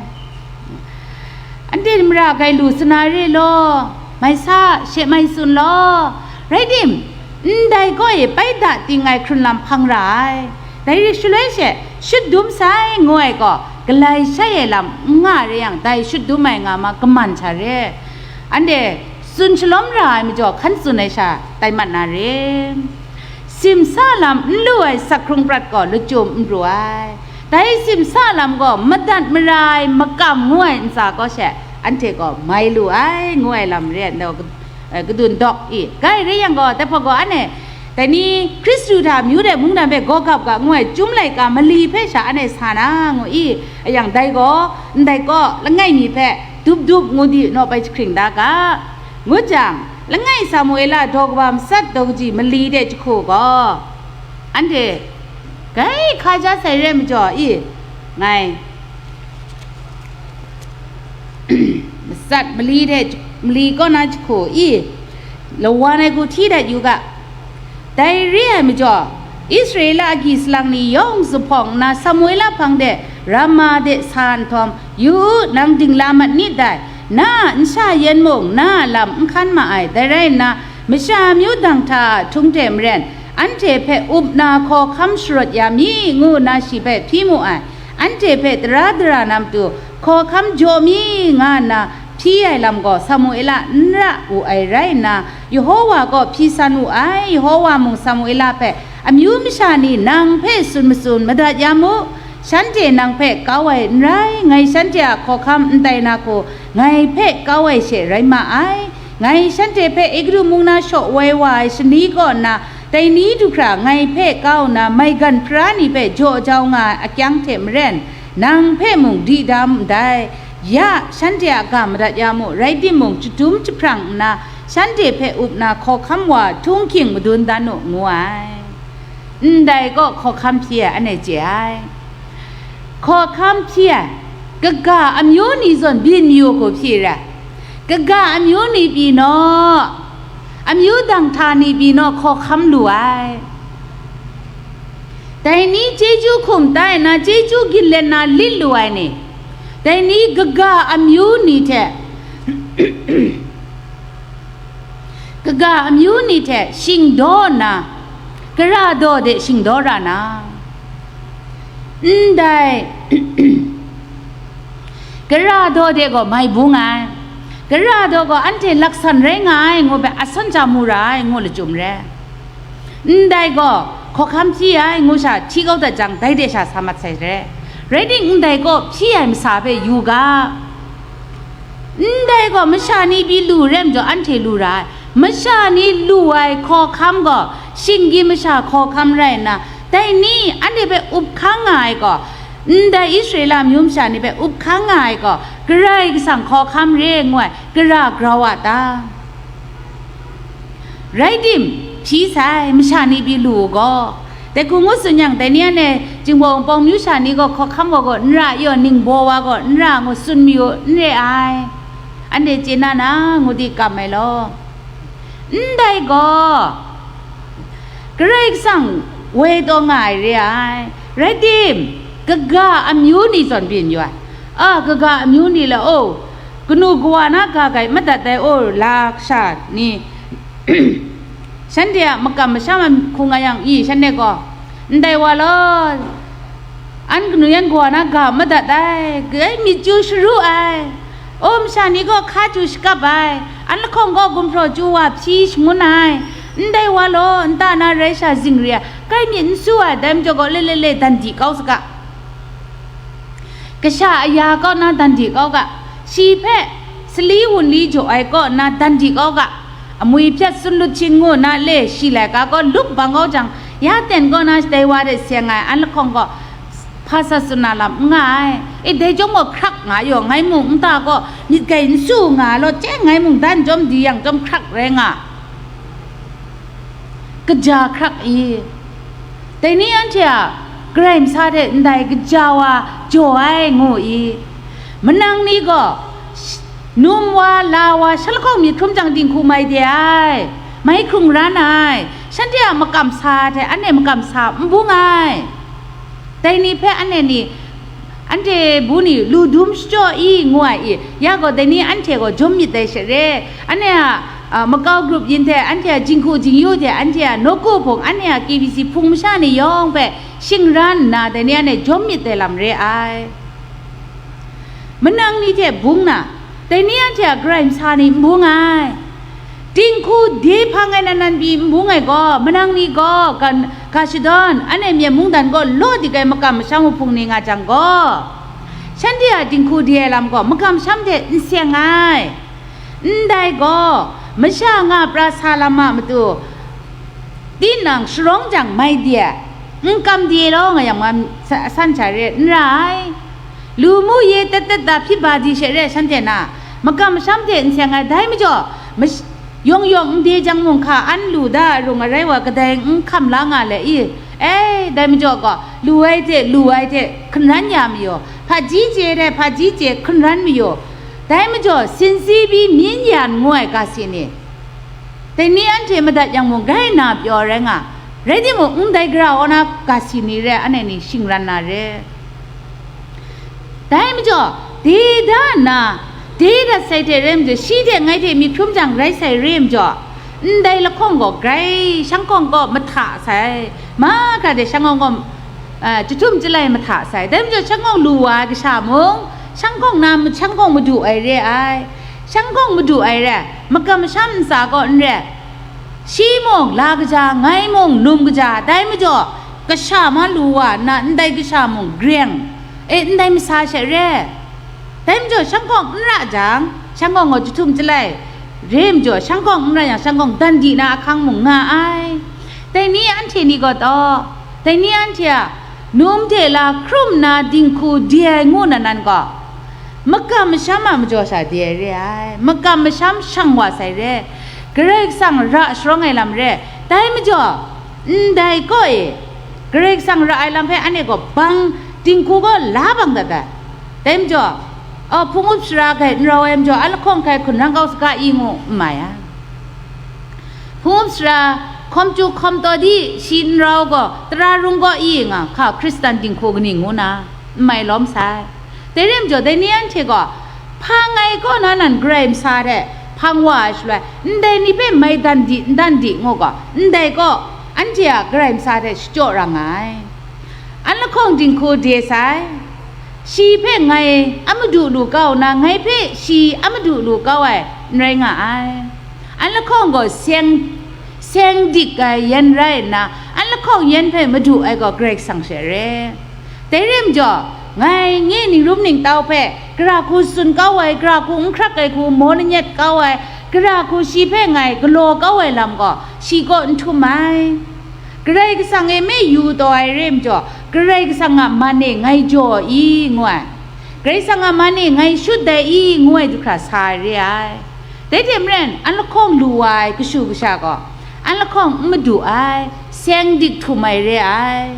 Anhte mara gai lu sana re law, mai sa, she mai tsun law, rai tim, ndai gaw e bai da ting ai hkrun lam hpang ra ai. Dai rai shaloi she, shut dum sai ngu ai gaw, galai shai ai lam n nga re yang, dai shut dum ai nga ma kaman sha re. Anhte tsun shalawm ra ai majaw, hkan tsun ai sha tai mat na re. Simsa lam n lu ai sak hkrung prat gaw lachyum n pru ai. Dai simsa lam gaw madat mara ai makam ngu ai ntsa kaw she, anhte gaw mai lu ai, ngu ai lam re ai, eh, kadun dawk i. Grai rai yang gaw, dai hpawt gaw anhte, dai ni Hkristu hta amyu de mungdan hpe gaw gap ga ngu ai chyum laika mali hpe sha anhte sa na, ngu i. A yang dai gaw, ndai kaw, langai mi hpe dup dup ngu di naw bai jahkring da ga, ngu jang, langai Samuela daw kaba matsat daw kaji mali de jahku gaw, anhte grai hka ja sai re majaw i, ngai matsat mali de, mali kaw na jahku i, lawan ai gu hti dat yu ga. Dai re ai majaw, Israela agyi salang ni yawng zuphpawng nna Samuela hpang de Rama de sa nhtawm, yu u, nang dingla mat nit dai, na a nsha yen mung na a lam n hkan ma ai, dai rai nna, masha amyu dang hta a htung hte maren, anhte hpe up na hkawhkam sharawt ya mi, ngu nna shi hpe hpyi mu ai. Anhte hpe tara dara na matu hkawhkam jaw mi, nga nna hpyi ai lam gaw Samuela n ra wu ai rai nna, Yehowa kaw hpyi san wu ai. Yehowa mung Samuela hpe, amyu masha ni nang hpe tsun matsun madat ya mu, shanhte nang hpe kau ai n rai, ngai shanhte a hkawhkam n tai na hku ngai hpe kau ai she rai ma ai. Ngai shanhte hpe Egutu mung na shaw woi wa ai shani kaw nna, dai ni du hkra ngai hpe kau nna, maigan hpara ni hpe jaw jau nga ai akyang hte maren, nang hpe mung di da ndai. Ya, shanhte a ga madat ya mu, rai timung, chyadum jahprang nna, shanhte hpe up na hkawhkam wa htung hking madun dan u, ngu ai. Ndai kaw hkawhkam hpyi ai, anhte chye ai. Hkawhkam hpyi ai, kaga amyu ni zawn byin mayu hku hpyi ra, kaga amyu ni pyi naw, amyu dang hta ni pyi naw hkawhkam lu ai. Dai ni chyeju hkum tai nna, chyeju ginlen na lit lu ai ni, dai ni kaga amyu ni hte, kaga amyu ni hte shingdaw nna, gara daw de shingdaw ra na, ndai gara daw de gaw mai bung ai, gara daw gaw anhte laksan rai nga ai ngu hpe asan hta mu ra ai ngu lachyum re. Ndai gaw hkawhkam hpyi ai ngu sha hti kau dat jang, dai de sha sa mat sai re. Rai timung, ndai kaw hpyi ai masa hpe yu ga. Ndai gaw masha ni pyi lu re majaw, anhte lu ra ai. Masha ni lu ai hkawhkam gaw, shinggyim masha hkawhkam rai nna, dai ni anhte hpe up hkang nga ai gaw, Ndai Israela amyu masha ni hpe up hkang nga ai gaw, Karai Kasang hkawhkam re ngu ai, gara grau a ta? Rai tim, hpyi sai, masha ni pyi lu u gaw. Dai hku ngu tsun yang, dai ni anhte Jinghpaw Wunpawng myu sha ni gaw hkawhkam wa gaw n ra, yaw ningbaw wa gaw n ra ngu tsun mi u, n re ai. Anhte chye na na, ngu di kam ai law. Ndai gaw, Karai Kasang woi taw nga ai re ai. Rai tim, kaga amyu ni zawn byin yu ai. A, kaga amyu ni la, o, kanu kawa na ga gai madat ai, o, la kasha ni, shanhte a makam masham a hku nga yang, i, shanhte gaw, ndai wa law, an kanu yan kawa na ga madat ai, gai myit chyu sharu ai, o, masha ni gaw hka chyu shakap ai, an lahkawng gaw gumhpraw chyu wa hpyi shangun ai, ndai wa law, nta na rai sha zingri ai, kai myit n su ai, dai majaw gaw, le le le, dan di kau saga. Kasha aya kaw na dan di kau ga, shi hpe sali wunli jaw ai kaw na dan di kau ga, amwi hpyat tsun lut hpyin ngu na le shi laika gaw lup bang kau jang, ya ten kaw na dai wa de seng ai an lahkawng gaw hpa sa tsun na lam n nga ai. E, dai chyawm gaw hkrak nga yaw, ngai mung nta gaw myit gai n su nga law, chye ngai mung dan chyawm di yang chyawm hkrak rai nga. Kaja hkrak i? Dai ni anhte a Karai masa hte ndai kaja wa jaw ai ngu i? Manang ni gaw, sh-, num wa, la wa, shalahkawng myit hkrum jang dinghku mai de ai, mai hkrung ran ai, shanhte a makam sa hte anhte makam sa n bung ai. Dai ni hpe anhte ni, anhte bu ni lu dum shachyaw i ngu ai i, ya gaw, dai ni anhte gaw jawm myit dai sha re, anhte a, a, makau grup yin hte, anhte a jinghku jingyu hte, anhte a nawku hpung, anhte a K B C hpung masha ni yawng hpe shingran nna, dai ni anhte jawm myit dai lam re ai. Manang ni hte bung na, dai ni anhte a Karai masa ni n bung ai. Dinghku de hpang ai nan nan pyi n bung ai gaw, manang ni gaw ga, ga shadawn, anhte Myen mungdan gaw law dik ai makam masham uhpung ni nga jang gaw, shanhte a dinghku de ai lam gaw makam masham hte n seng ai. Ndai gaw, masha nga pra sa lam a matu, tinang sharawng jang mai de ai, n kam de law nga yang ma, sa-, san sha re n ra ai. Lu mu ye tet tet da hpyi ba di she re shanhte na, makam masham hte n seng ai, dai majaw, mash-, yawng yawng n de jang mung hka an lu da arung arai wa kadai n hkam la nga le i? E, dai majaw gaw, lu ai hte, lu ai hte hkungran ya mayu, hpaji chye ai hte hpaji chye hkungran mayu, dai majaw, sin si bi myin yan ngu ai ga si ni? Dai ni anhte madat yang mung, grai na pyaw rai nga, rai timung, ndai gara wa na ga si ni re, anhte ni shingran na re. Dai majaw, de da nna, de dat sai hte rai majaw, shi hte ngai hte myit hkrum jang rai sai re majaw, ndai lahkawng gaw grai, shangkawng gaw mahta sai, mahkra de shangkawng gaw, a, jahtum jalai mahta sai. Dai majaw, shangkawng lu wa ai kasha mung, shangkawng na, shangkawng madu ai re ai. Shangkawng madu ai re, makam masham ntsa kaw n re, shi mung la kaja, ngai mung num kaja, dai majaw, kasha ma lu wa nna, ndai kasha mung greng, e, ndai masa she re. Dai majaw, shangkawng n ra jang, shangkawng gaw jahtum jalai re majaw, shangkawng n ra yang, shangkawng dan di na ahkang mung nga ai. Dai ni anhte ni gaw taw, dai ni anhte a num hte la hkrum nna dinghku de ai ngu na nan gaw, makam masham a majaw sha de ai re ai, makam masham shang wa sai re, Karai Kasang ra sharawng ai lam re. Dai majaw, ndai kaw e, Karai Kasang ra ai lam hpe anhte gaw bang dinghku gaw la bang dat ai. Dai majaw, a, hpung up sara hkai n rau ai majaw, a lahkawng hkai hkungran kau saga i ngu n mai ai. Hpung up sara hkawm chyu hkawm taw di, shi n rau gaw, tara rung gaw i nga, hka Hkristan dinghku kaning ngu na, n mai lawm sai. Dai re majaw, dai ni anhte gaw, hpa ngai kaw na nan Karai masa hte hpang wa ai shaloi, ndai ni hpe mai dan di, n dan di ngu gaw, ndai kaw, anhte a Karai masa hte shachyaw ra nga ai. An lahkawng dinghku de sai, shi hpe ngai a madu lu kau nna, ngai hpe shi a madu lu kau ai, n rai nga ai. An lahkawng gaw seng, seng dik ai yan rai nna, an lahkawng yan hpe madu ai gaw Karai Kasang she re. Dai re majaw, ngai nye ningrum ningtau hpe, gara hku tsun kau ai, gara hku n hkrak ai hku, maw na nyet kau ai, gara hku shi hpe ngai galaw kau ai lam gaw, shi kaw n htum ai. Karai Kasang e me yu taw ai re majaw, Karai Kasang a man e ngai jaw i, ngu ai. Karai Kasang a man e ngai shut dai i, ngu ai du hkra sa ai re ai. Dai hte maren, an lahkawng lu wa ai kashu kasha gaw, an lahkawng n madu ai, seng dik htum ai re ai.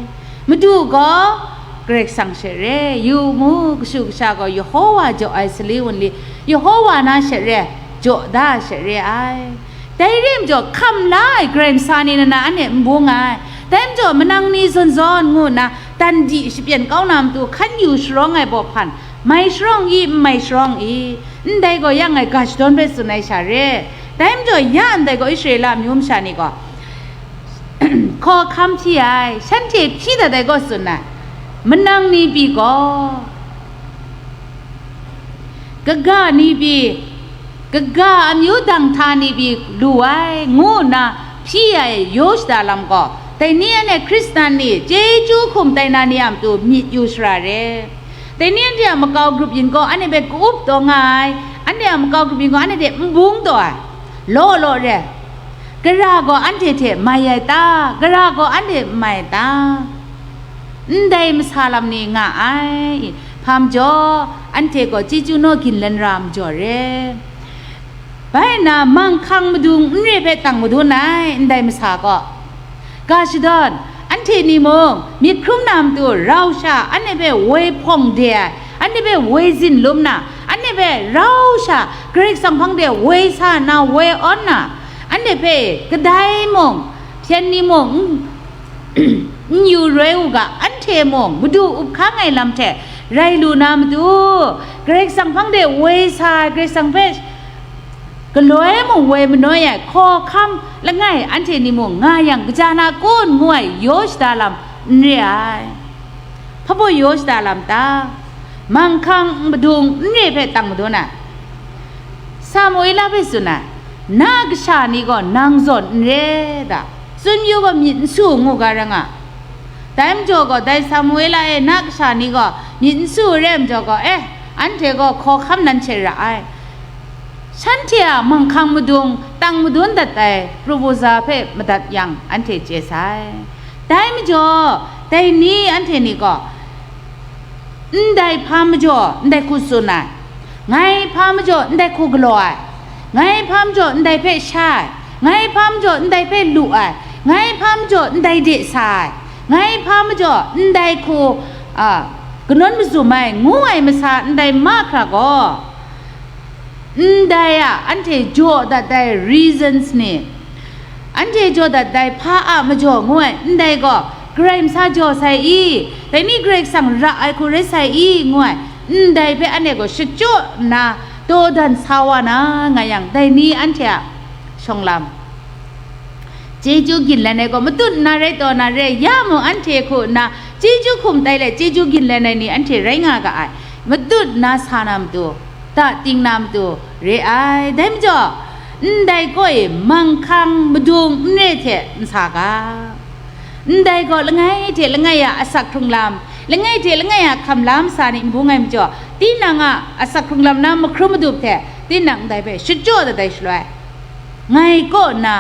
Madu gaw Karai Kasang she re, yu mu, kashu kasha gaw Yehowa jaw ai sali wunli, Yehowa na she re, jaw da she re ai. Dai re majaw, hkam la ai Karai Masa ni nna anhte n bung ai. Dai majaw, manang ni zawn zawn ngu nna, dan di shapyen kau na matu hkan yu sharawng ai baw hpan, mai sharawng i, n mai sharawng i, ndai gaw yang ngai ga shadawn hpe tsun ai sha re. Dai majaw, ya ndai gaw Israela amyu masha ni gaw, hkawhkam hpyi ai, shanhte hpyi dat ai gaw tsun ai, manang ni pyi gaw, kaga ni pyi, kaga amyu dang hta ni pyi lu ai, ngu nna hpyi ai yaw shada lam gaw, dai ni anhte Hkristan ni chyeju hkum tai na ni a matu myit yu shara re. Dai ni anhte a makau grup yin gaw anhte hpe ka-up taw nga ai, anhte a makau grup yin gaw anhte hte n bung taw ai, law law re. Gara gaw anhte hte mai ai ta? Gara gaw anhte n mai ai ta? Ndai masa lam ni nga ai. Hpa majaw, anhte gaw chyeju naw ginlen ra majaw re. Bai nna, manghkang madung n re hpe tang madun ai, ndai masa gaw. Ga shadawn, anhte ni mung, myit hkrum na matu rau sha, anhte hpe woi hpawng de ai, anhte hpe woi zin lum na, anhte hpe rau sha, Karai Kasang hpang de woi sa nna, woi awn na, anhte hpe kadai mung, hpyen ni mung, n-, n yu roi u ga, anhte mung, Madu up hkang ai lam hte rai lu na matu, Karai Kasang hpang de woi sa ai, Karai Kasang hpe galoi mung woi manoi ai, hkawhkam langai anhte ni mung nga yang, kaja na kun ngu ai yaw shada lam n re ai. Hpa baw yaw shada lam ta? Manghkang madung n re hpe tang madun ai. Samuela hpe tsun ai, na kasha ni gaw nang zawn n re da, tsun yu gaw myit n su ngu ga ra nga. Dai majaw gaw, dai Samuela e na kasha ni gaw myit n su re majaw gaw, eh, anhte gaw hkawhkam nan hte ra ai. Shanhte a manghkang madung tang madun dat ai proposal hpe madat yang, anhte chye sai. Dai majaw, dai ni anhte ni gaw, ndai hpa majaw ndai hku tsun ai, ngai hpa majaw ndai hku galaw ai, ngai hpa majaw ndai hpe sha ai, ngai hpa majaw ndai hpe lu ai, ngai hpa majaw ndai de sa ai, ngai hpa majaw ndai hku, a, kanawn mazum ai, ngu ai masa ndai mahkra gaw, ndai a anhte jaw dat ai reasons ni, anhte jaw dat ai hpa a majaw ngu ai, ndai gaw Karai masa jaw sai i, dai ni Karai Kasang ra ai hku rai sai i, ngu ai, ndai hpe anhte gaw shachyaw nna dawdan sa wa na nga yang, dai ni anhte a shawng lam, chyeju ginlen ai gaw matut nna rai taw na re, ya mung anhte hku nna chyeju hkum tai let chyeju ginlen ai ni anhte rai nga ga ai, matut nna sa na matu, ta ting na matu re ai. Dai majaw, ndai kaw e manghkang madung n re hte n sa ga, ndai gaw langai hte langai a asak hkrung lam, langai hte langai a hkam lam sa ni n bung ai majaw, tinang a asak hkrung lam na mahkrum madup hte, tinang ndai hpe shachyaw dat ai shaloi, ngai kaw nna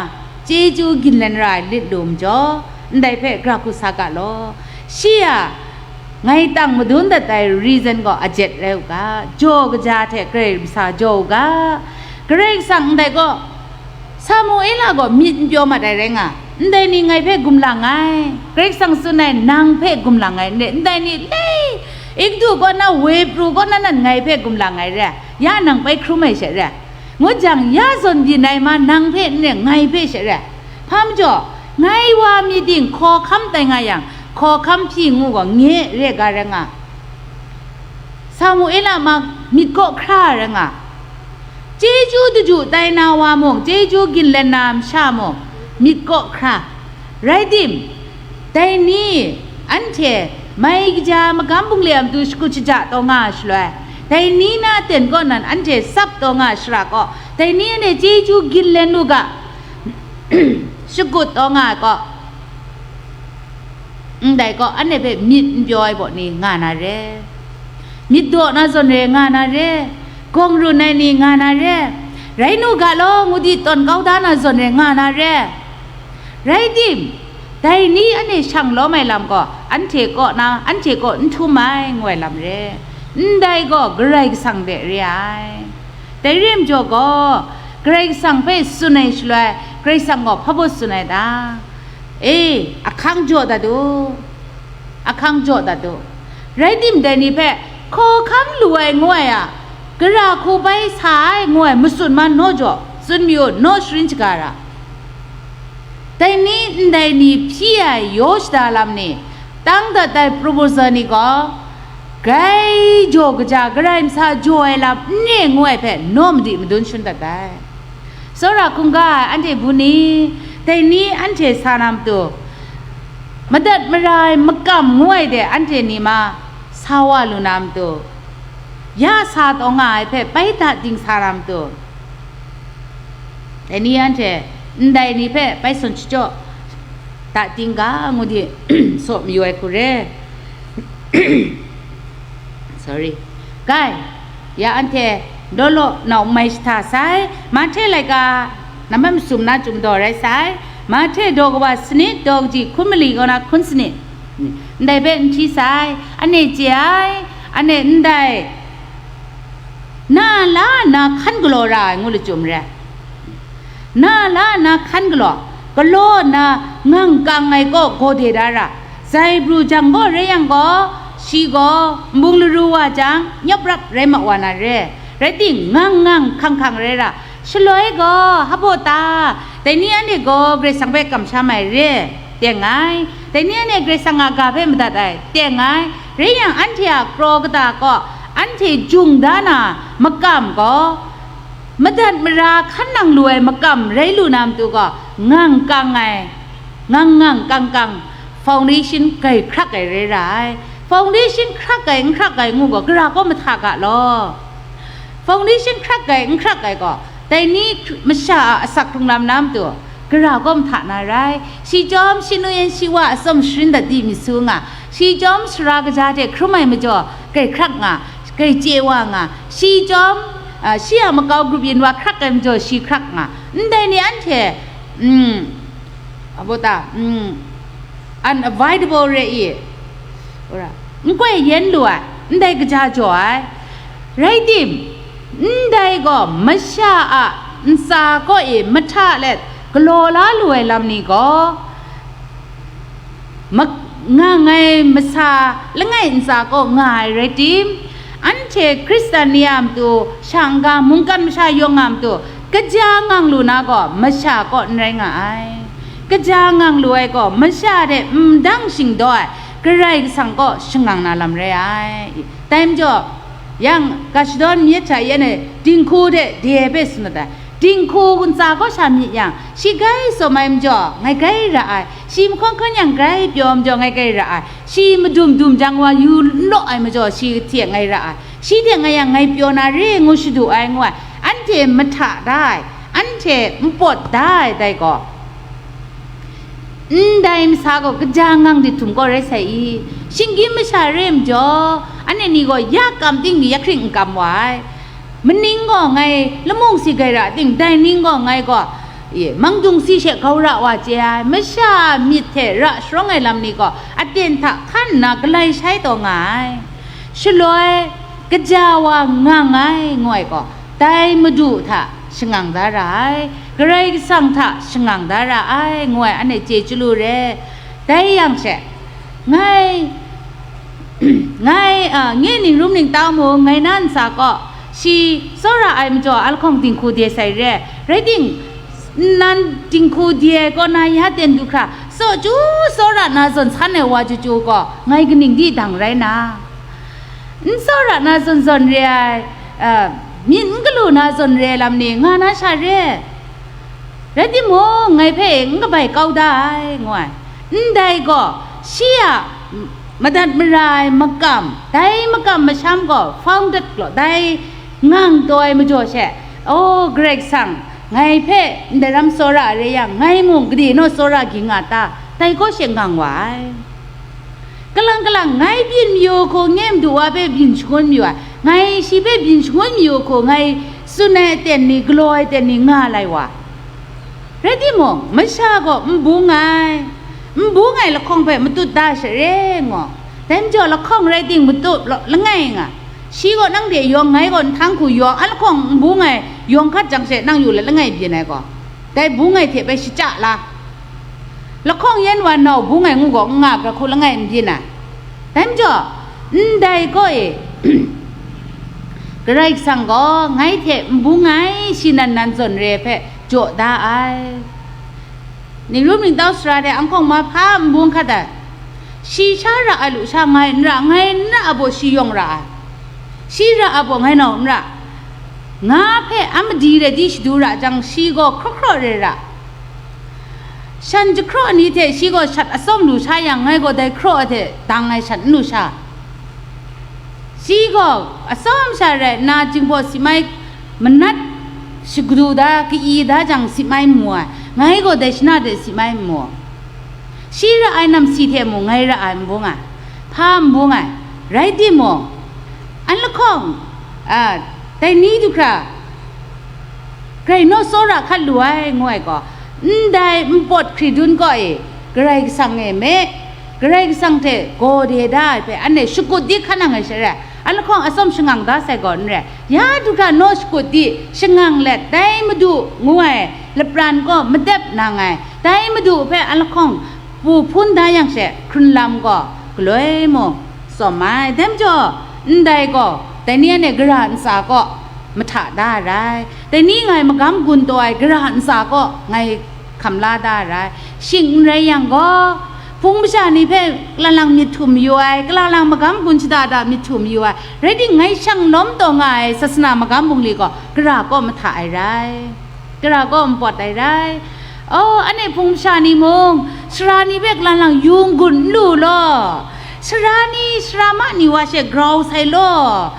chyeju ginlen ra ai lit lu majaw, ndai hpe gara hku sa ga law. Shi a ngai tang madun dat ai reason gaw ajet rai u ga, jaw kaja hte Karai masa jaw u ga. Karai Kasang ndai gaw, Samuela gaw myit n pyaw mat ai rai nga, ndai ni ngai hpe gumlang ai, Karai Kasang tsun ai, nang hpe gumlang ai n re, ndai ni lei, Egutu kaw na, woi pru kaw na nan ngai hpe gumlang ai re, ya nang bai hkrum ai she re, ngut jang, ya zawn byin ai ma nang hpe n rai, ngai hpe she rai. Hpa majaw, ngai wa mi ting hkawhkam tai nga yang, hkawhkam hpyi ngu gaw, nye re ga rai nga. Samuela ma myit kaw hkra rai nga. Chyeju daju tai na wa mung, chyeju ginlen na masha mung, myit kaw hkra. Rai tim, dai ni anhte mai kaja magam bungli a matu shakut shaja taw nga ai shaloi, dai ni na aten kaw nan anhte tsap taw nga ai shara kaw, dai ni anhte chyeju ginlen u ga, shakut taw nga ai kaw, ndai kaw, anhte hpe myit n pyaw ai baw ni nga na re. Myit daw na zawn re nga na re, gawng run ai ni nga na re, rai nu ga law, ngu di tawn kau da na zawn re nga na re. Rai tim, Dai ni anhte shang lawm ai lam gaw, anhte kaw na, anhte kaw n htum ai, ngu ai lam re. Ndai gaw Karai Kasang de re ai. Dai re ai majaw gaw, Karai Kasang hpe tsun ai shaloi, Karai Kasang gaw hpa baw tsun ai ta? E, ahkang jaw dat u, ahkang jaw dat u. Rai tim, dai ni hpe hkawhkam lu ai ngu ai a, gara hku bai sa ai ngu ai matsun man naw jaw, tsun mi u, naw sharin shaga ra. Dai ni, ndai ni hpyi ai yaw shada lam ni, tang dat ai proposal ni gaw, grai jaw kaja, Karai masa jaw ai lam n re ngu ai hpe naw madi madun shangun dat ai. Tsawra hkungga ai anhte bun ni, dai ni anhte sa na matu, madat mara ai makam ngu ai de anhte ni ma sa wa lu na matu, ya sa taw nga ai hpe bai da ding sa na matu, dai ni anhte ndai ni hpe bai sawn shachyaw da ding ga ngu di, saw mayu ai hku re. Sorry. Kai, ya anhte law law nau mai shahta sai, Mahte laika, nambat masum na chyum daw rai sai, Mahte daw kawa sanit, daw kaji hkun mali kaw na hkun sanit, ndai hpe n hti sai, ane chye ai, ane ndai, na la nna hkan galaw ra ai ngu lachyum re. Na la nna hkan galaw, galaw nna ngang kang ai kaw gaw de da ra, zai pru jang gaw rai yang gaw, shi gaw nbung laru wa jang, nyawp rap rai ma wa na re. Rai ting, ngang ngang hkang hkang rai ra, shaloi gaw, hpa ta, dai ni anhte gaw Karai Kasang hpe kamsham ai re, teng ai. Dai ni anhte Karai Kasang a ga hpe madat ai, teng ai. Rai yang, anhte a kraw kata kaw, anhte jung da na makam gaw, madat mara hkan nang lu ai makam rai lu na matu gaw, ngang kang ai, ngang ngang kang kang, foundation grai hkrak ai rai ra ai. Foundation hkrak ai, n hkrak ai ngu gaw, gara kaw mahta ga law. Foundation hkrak ai, n hkrak ai gaw, dai ni masha a asak hkrung lam na matu, gara kaw mahta na rai. Shi chyawm shi nu yan shi wa atsawm sharin dat di mi su nga, shi chyawm sara kaja hte hkrum ai majaw, grai hkrak nga, grai chye wa nga, shi chyawm, a, shi a makau grup yin wa hkrak ai majaw, shi hkrak nga, ndai ni anhte, mm, a bo ta, mm, unavoidable re i, ora, n koi yen lu ai, ndai kaja jaw ai. Rai tim, ndai gaw masha a ntsa kaw e mahta let galaw la lu ai lam ni gaw, ma-, nga ngai masa langai ntsa kaw nga ai rai tim, anhte Hkristan ni a matu, shang ga mungkan masha yawng a matu, kaja ngang lu na gaw masha kaw n rai nga ai. Kaja ngang lu ai gaw masha hte ndang shingdaw ai Karai Kasang kaw shangang na lam rai ai. Dai majaw, yang ga shadawn myit hta yan e dinghku hte de ai hpe tsun dat ai. Dinghku ntsa kaw sha myit yang, shi grai tsawm ai majaw, ngai grai ra ai. Shi mahkawn hkan yang grai pyaw ai majaw, ngai grai ra ai. Shi madum dum jang wa yu n law ai majaw, shi hte ngai ra ai. Shi hte ngai yang ngai pyaw na re ngu shadu ai, ngu ai. Anhte mahta da ai, anhte npawt da ai dai gaw, ndai masa gaw kaja ngang di htum kaw rai sai i? Shinggyim masha re ai majaw, anhte ni gaw ya kam ting ya hkring n kam wa ai. Maning gaw ngai lamung si grai ra ting, dai ning gaw ngai gaw, e, mangdung si she grau ra wa chye ai, masha myit hte ra sharawng ai lam ni gaw aten hta hkan nna galai shai taw nga ai. Shaloi, kaja wa ngang ai, ngu ai gaw, dai Madu hta shangang da ra ai, Karai Kasang hta shangang da ra ai, ngu ai, anhte chye chyalu re. Dai yang she, ngai, ngai, a, nye ning rum ning tau mu, ngai na ntsa kaw, shi tsawra ai majaw, alahkawng dinghku de sai re. Rai ting, nan dinghku de ai kaw na ya ten du hkra, tsaw chyu tsawra na zawn san ai wa chyu chyu gaw, ngai kaning di dang rai na? N tsawra na zawn zawn re ai, a, myit n galu na zawn re ai lam ni nga na sha re. Rai timung, ngai hpe n kabai kau da ai, ngu ai. Ndai gaw, shi a madat mara ai makam, dai makam masham gaw founded law, dai ngang taw ai majaw she, O, Karai Kasang, ngai hpe ndai ram tsawra re yang, ngai mung gade naw tsawra ging nga ta? Dai kaw she ngang wa ai. Kalang kalang, ngai byin mayu hku nye Madu wa hpe byin shangun mayu ai, ngai shi hpe byin shangun mayu hku ngai tsun ai aten ni, galaw ai aten ni nga lai wa. Rai timung, masha gaw n bung ai, N bung ai lahkawng hpe matut da sha re, ngo. Dai majaw lahkawng rai ting, matut law, langai nga. Shi gaw nang hte yawng, ngai gaw nhtang hku yawng, a lahkawng n bung ai yawng hkat jang she nang yu let langai byin ai gaw, dai bung ai hte bai shachya la. Lahkawng yan wa nau bung ai ngu gaw n nga pra hku langai n byin ai. Dai majaw, ndai kaw e, Karai Kasang gaw ngai hte n bung ai shi nan nan zawn re hpe jaw da ai. Ningrum ningtau sara de anghkawng ma hpa n bung hkat ai. Shi sha ra ai lusha ngai n ra, ngai n ra a baw shi yawng ra ai. Shi ra a baw ngai nau n ra. Nga hpe a madi re di shadu ra jang, shi gaw hkraw hkraw re ra. Shan jahkraw ni hte shi gaw shat atsawm lu sha yang, ngai gaw dai hkraw hte dang ai shat n lu sha. Shi gaw atsawm sha rai nna, Jinghpaw si mai manat shagru da, ka-i da jang si mai n mu ai, ngai gaw dai shana de si mai n mu. Shi ra ai namsi hte mung ngai ra ai n bung ai, hpa n bung ai, rai timung, an lahkawng, a, dai ni du hkra, grai naw tsawra hkat lu ai, ngu ai gaw, ndai npawt hkridun kaw e, Karai Kasang e me, Karai Kasang hte gaw de da ai hpe, anhte shakut di hkan nang ai sha rai, a lahkawng atsawm shangang da sai gaw n rai, ya du hkra naw shakut di shangang let, dai Madu ngu ai lapran kaw madep nang ai, dai Madu hpe a lahkawng pu hpun da yang she, hkrun lam gaw galoi mung tsawm ai. Dai majaw, ndai gaw, dai ni anhte gara ntsa kaw mahta da ai rai. Dai ni ngai magam gun taw ai gara ntsa kaw ngai hkam la da ai rai. Shing n rai yang gaw, hpung masha ni hpe kalalang myit htum mayu ai, kalalang magam gun shada da myit htum mayu ai, rai ting, ngai shang lawm taw nga ai sasana magam bungli gaw gara kaw mahta ai rai. Gara kaw npawt ai rai. Oh, anhte hpung masha ni mung, sara ni hpe kalalang yu n-gun n lu law, sara ni, sara ma ni wa she grau sai law,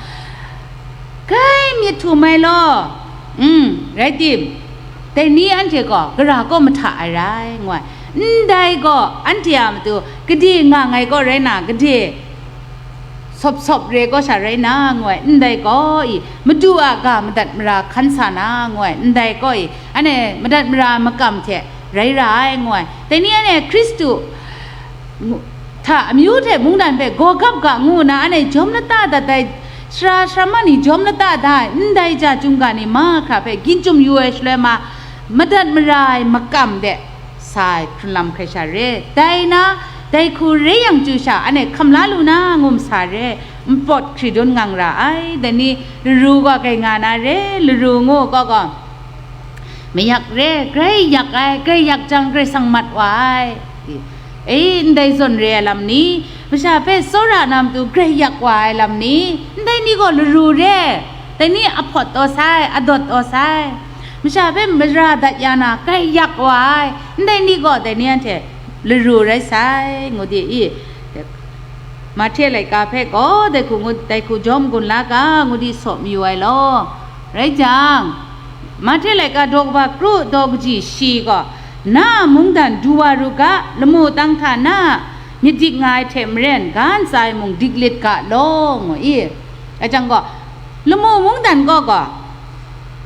grai myit htum ai law. Mm, rai tim, dai ni anhte gaw gara kaw mahta ai rai, ngu ai. Ndai gaw, anhte a matu gade nga ngai kaw rai na, gade sawp sawp re kaw sha rai na, ngu ai, ndai gaw i, Madu a ga madat mara hkan sa na, ngu ai, ndai gaw i, anhte madat mara makam hte rai ra ai, ngu ai. Dai ni anhte Hkristu hta amyu hte mungdan hpe gaw gap ga ngu nna, anhte jawm lata dat ai, sara sara ma ni jawm lata da ai, ndai ja chyum ga ni mahkra hpe gyin chyum yu ai shaloi ma, madat mara ai makam de sa ai hkrun lam hkrai sha re. Dai na, dai hku re yang chyu sha, anhte hkam la lu na, ngu masa re. Npawt hkridun ngang ra ai, dai ni laru gaw grai nga na re, laru ngu gaw gaw, mayak re, grai yak ai, grai yak jang, Karai Kasang mat wa ai. E, ndai zawn re ai lam ni, masha hpe tsawra na matu grai yak wa ai lam ni, ndai ni gaw laru re, dai ni ahpawt taw sai, adawt taw sai. Masha hpe mara dat ya na, grai yak wa ai, ndai ni gaw dai ni anhte laru rai sai, ngu di i. Mahte laika hpe gaw dai hku ngu, dai hku jawm gun la ga, ngu di saw mayu ai law. Rai jang, Mahte laika daw kaba kru daw kaji shi gaw, na a mungdan du wa ru ga, lamu tang hta na a myit dik nga ai hte maren, ga ntsa e mung dik lit ga law, ngu i. Rai jang gaw, lamu mungdan gaw gaw,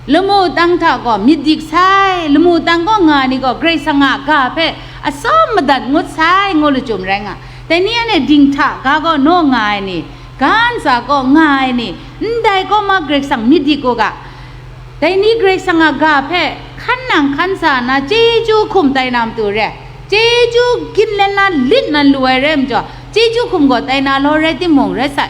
lamu tang hta gaw myit dik sai, lamu tang kaw nga ai ni gaw Karai Kasang a ga hpe atsawm madat ngut sai, ngu lachyum rai nga. Dai ni anhte dinghta ga kaw naw nga ai ni, ga ntsa kaw nga ai ni, ndai kaw ma Karai Kasang myit dik u ga. Dai ni Karai Kasang a ga hpe hkan nang hkan sa nna, chyeju hkum tai na matu re, chyeju gin let na lit nan lu ai rai majaw, chyeju hkum gaw tai na law rai timung, rai sai.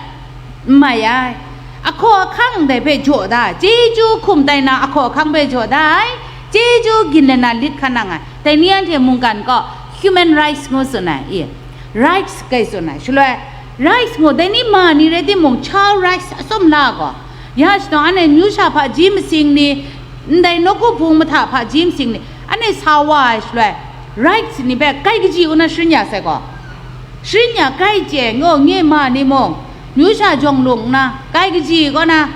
N mai ai. Ahkaw ahkang ndai hpe jaw da ai, chyeju hkum tai na ahkaw ahkang hpe jaw da ai, chyeju gin let na lit hkan nang ai. Dai ni anhte mungkan gaw human rights ngu tsun ai, i, rights kai tsun ai. Shaloi, rights ngu, dai ni ma ni rai timung, child rights atsawm la gaw, ya shadaw anhte myu sha hpaji masing ni, ndai nawku hpung mahta hpaji masing ni, anhte sa wa ai shaloi, rights ni hpe kai kaji u na sharin ya sai gaw, sharin ya kai chye, ngo, nye ma ni mung, myu sha jawng lung nna, kai kaji kaw na,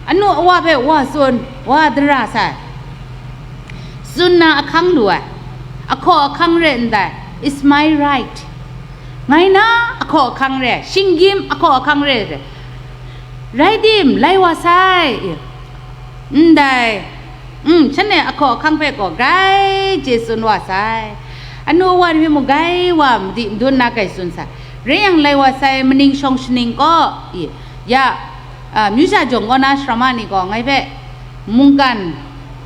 anu awa hpe wa tsun, wa dara sai. Tsun na ahkang lu ai, ahkaw ahkang re ndai, it's my right. Ngai na ahkaw ahkang re, shinggyim ahkaw ahkang re, rai tim, lai wa sai. Ndai, mm, shanhte ahkaw ahkang hpe gaw grai chye tsun wa sai. Anu awa ni hpe mung gai wa madi madun nna gai tsun sai. Rai yang, lai wa sai maning shawng shaning gaw, i, ya, a, myu sha jawng kaw na sharama ni gaw ngai hpe mungkan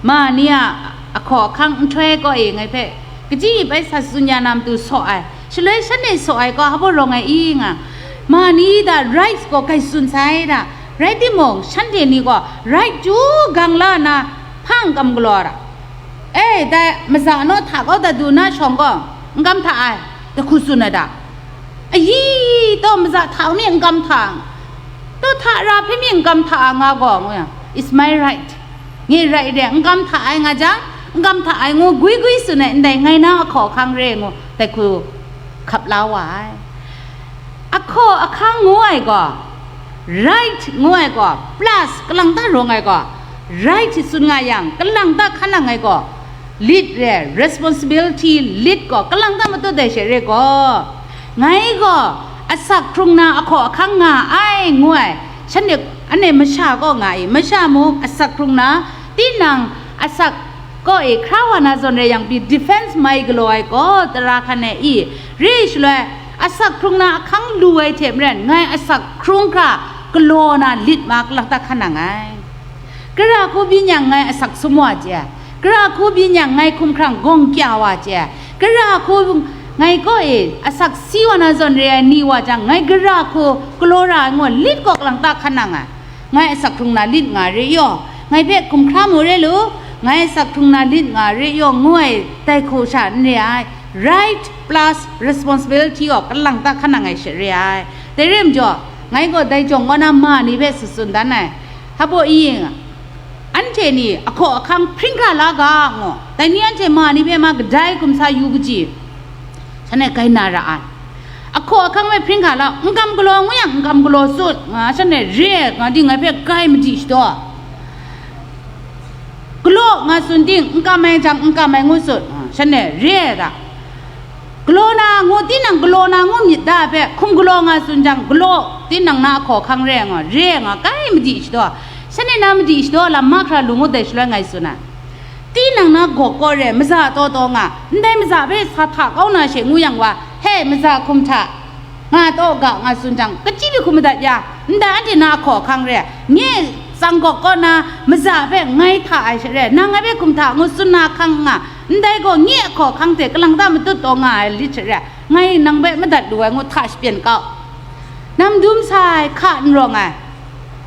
ma ni a ahkaw ahkang nhtoi kaw e ngai hpe kaji bai sa tsun ya na matu saw ai, shaloi shanhte saw ai gaw hpa rawng ai i nga, ma ni da rights gaw gai tsun sai da, rai timung, shanhte ni gaw right chyu gang la nna hpang kam galaw ra. E, dai maza naw hta kau dat du na shawng gaw, n kam hta ai, da hku tsun ai da. Ayi, taw maza hta mi n kam hta, taw hta ra hpe mi n kam hta a nga gaw, ngu yang, "It's my right. Nge rai re, n kam hta ai nga jang, n kam hta ai," ngu gwi gwi tsun ai, ndai ngai na ahkaw ahkang re, ngu dai hku hkap la wa ai. Ahkaw ahkang ngu ai gaw, right ngu ai gaw, plus kalang ta rawng ai gaw, right tsun nga yang, kalang ta hkan nang ai gaw, lit re, responsibility lit gaw, kalang ta matut ai she re gaw, ngai gaw asak hkrung na ahkaw ahkang nga ai ngu ai, shanhte, anhte masha kaw nga i, masha mung asak hkrung na, tinang asak kaw e hkra wa na zawn re yang pyi, defense mai galaw ai gaw tara hkan e i, re shaloi, asak hkrung na ahkang lu ai hte maren, ngai asak hkrung hkra galaw na lit ma kalang ta hkan nang ai. Gara hku byin yang ngai asak sum wa chye ai, gara hku byin yang ngai hkumhkrang gawng kya wa chye ai, gara hku ngai kaw e asak si wa na zawn re ai ni wa jang, ngai gara hku galaw ra ai ngu lit gaw kalang ta hkan nang ai. Ngai asak hkrung na lit nga re yaw, ngai hpe hkum hkra mu re lu, ngai asak hkrung na lit nga re yaw, ngu ai dai hku sha n re ai, right plus responsibility gaw kalang ta hkan nang ai she re ai. Dai re majaw, ngai gaw dai jawng kaw na ma ni hpe tsun tsun dan ai. Hpa baw i, anhte ni ahkaw ahkang hpring hkra la ga, ngu, dai ni anhte ma ni hpe ma kadai hkum sa yu kaji, shanhte gai na ra ai. Ahkaw ahkang hpe hpring hkra la, n kam galaw ngu yang, n kam galaw tsun, nga shanhte re ai, nga di ngai hpe gai madi shadaw. Galaw nga tsun ting, n kam ai jang, n kam ai ngu tsun, nga shanhte re ai ga. Galaw na ngu, tinang galaw na ngu myit da ai hpe, hkum galaw nga tsun jang, galaw, tinang na ahkaw ahkang re ai nga, re ai nga, gai madi shadaw. Shanhte na madi shadaw lam mahkra lu ngut dai shaloi ngai tsun ai. Tinang na gawk kaw re, maza taw taw nga, ndai maza hpe sa hta kau na she ngu yang wa, he, maza hkum hta nga taw ga nga tsun jang, kachyi hku madat ya, ndai anhte na ahkaw ahkang re, nye tsang gawk kaw na maza hpe ngai hta ai she re, nang ngai hpe hkum hta ngu tsun na ahkang nga, ndai gaw nye ahkaw ahkang hte kalang ta matut taw nga ai lit she re, ngai nang hpe madat lu ai ngu hta shapyen kau. Nam dum sai, hka n rawng ai,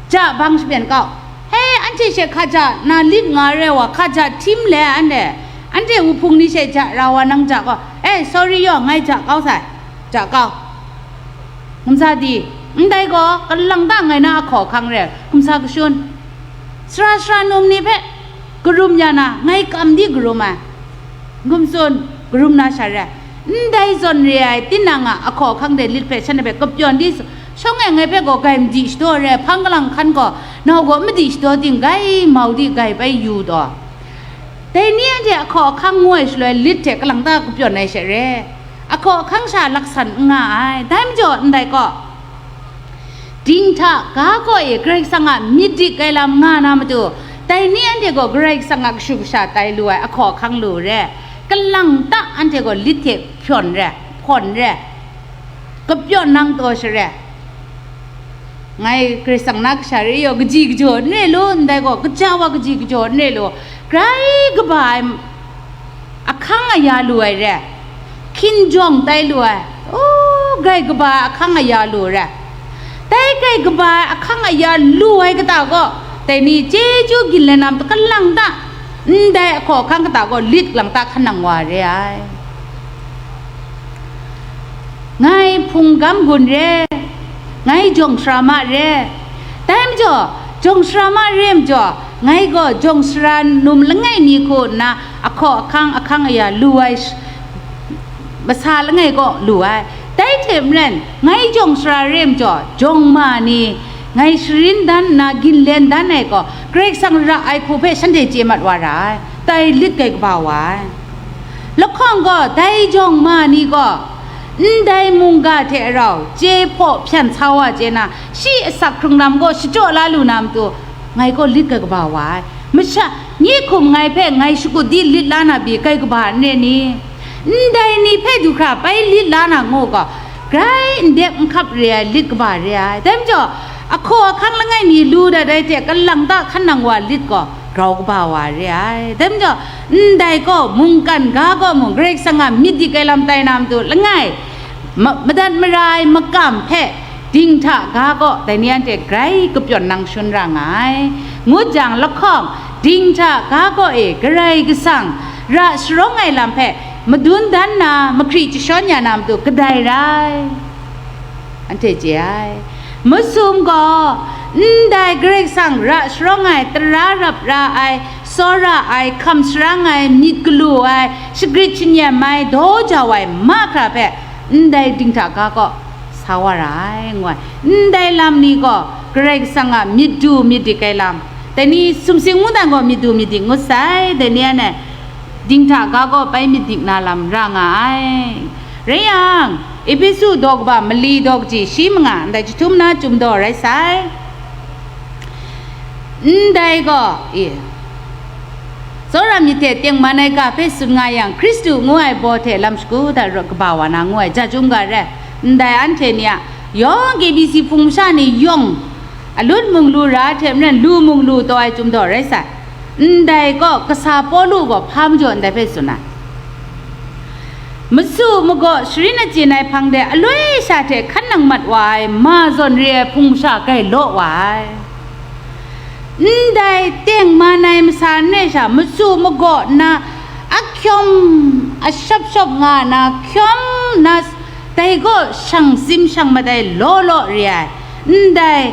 ja bang shapyen kau. He, anhte she hka ja na lit nga re wa, hka ja htim le anhte, anhte wuhpung ni she ja ra wa nang ja gaw, e, sorry yaw, ngai ja kau sai, ja kau. Hkum sa di, ndai gaw kalang ta ngai na ahkaw ahkang re, hkum sa kashun. Sara sara num ni hpe karum ya na, ngai kam di karum ai. N-gun tsun, karum na sha re ai. Ndai zawn re ai tinang a ahkaw ahkang de lit hpe shanhte hpe kapyawn di, shawng e ngai hpe gaw gai madi shadaw re ai, hpang kalang hkan gaw nau gaw madi shadaw ting gai mau di gai bai yu taw. Dai ni anhte ahkaw ahkang ngu ai shaloi lit hte kalang ta kapyawn ai she re. Ahkaw ahkang sha laksan n nga ai. Dai majaw ndai gaw, dinghta ga kaw e Karai Kasang a myit dik ai lam nga na matu, dai ni anhte gaw Karai Kasang a kashu kasha tai lu ai ahkaw ahkang lu re, kalang ta anhte gaw lit hte hpyawn re, hpawn re, kapyawn nang taw share. Ngai Karai Kasang na kasha re yaw, kaji kajaw n re lu, ndai gaw kaja wa kaji kajaw n re lu, grai kaba ai ahkang aya lu ai re, hkinjawng tai lu ai, o, grai kaba ai ahkang aya lu re. Dai grai kaba ai ahkang aya lu ai kata gaw, dai ni chyeju ginlen na matu kalang ta, ndai ahkaw ahkang kata gaw lit lang ta hkan nang wa re ai. Ngai hpung gam gun re, ngai jawng sara ma re. Dai majaw, jawng sara ma re majaw, ngai gaw jawng sara num langai mi hku nna ahkaw ahkang, ahkang aya lu ai sh-, masa langai kaw lu ai. Dai hte maren, ngai jawng sara re majaw, jawng ma ni ngai sharin dan nna ginlen dan ai gaw, Karai Kasang ra ai hku hpe shanhte chye mat wa ra ai. Dai lit grai kaba wa ai. Lahkawng gaw dai jawng ma ni gaw, ndai mungga hte rau chye hpaw hpyan sa wa chye na, shi asak hkrung lam gaw shachyaw la lu na matu, ngai gaw lit grai kaba wa ai. Masha, nye hkum ngai hpe ngai shakut di lit la na pyi grai kaba n re ni? Ndai ni hpe du hkra bai lit la na ngu gaw, grai n dep n hkap re ai lit kaba re ai. Dai majaw, ahkaw ahkang langai mi lu dat ai hte kalang ta hkan nang wa lit gaw, grau kaba wa re ai. Dai majaw, ndai gaw mungkan ga gaw mung, Karai Kasang a myit dik ai lam tai na matu langai, ma-, madat mara ai makam hpe dinghta ga kaw dai ni anhte grai kapyawn nang shun ra nga ai. Ngut jang, lahkawng, dinghta ga kaw e Karai Kasang ra sharawng ai lam hpe madun dan na mahkri jashawn ya na matu kadai rai? Anhte chye ai. Masum gaw, ndai Karai Kasang ra sharawng ai, tara rap ra ai, tsawra ai, hkam sharang ai, myit galu ai, shagrit shanyem ai, daw jau ai mahkra hpe ndai dinghta ga kaw sa wa ra ai, ngu ai. Ndai lam ni gaw Karai Kasang a myit du myit dik ai lam, dai ni sumsing mungdan gaw myit du myit dik ngut sai, dai ni anhte dinghta ga kaw bai myit dik na lam ra nga ai. Rai yang, Ehpesu daw kaba mali daw kaji shi manga ndai jahtum na chyum daw rai sai. Ndai gaw, e, tsawra myit hte tengman ai ga hpe tsun nga yang, Hkristu ngu ai baw hte lam shagu dat rawt kaba wa na ngu ai ja chyum ga rai. Ndai anhte ni a yawng K B C Hpung masha ni yawng alut mung lu ra hte maren lu mung lu taw ai chyum daw rai sai. Ndai gaw kasa Pawlu gaw hpa majaw ndai hpe tsun ai. Masu magaw sharin achyin ai hpang de aloi sha hte hkan nang mat wa ai ma zawn re ai hpung masha grai law wa ai. Ndai tengman ai masa nre sha masu magaw nna ahkyawm ashawp shawp nga na hkyawm na, dai gaw shang tsim shang mat ai law law re ai. Ndai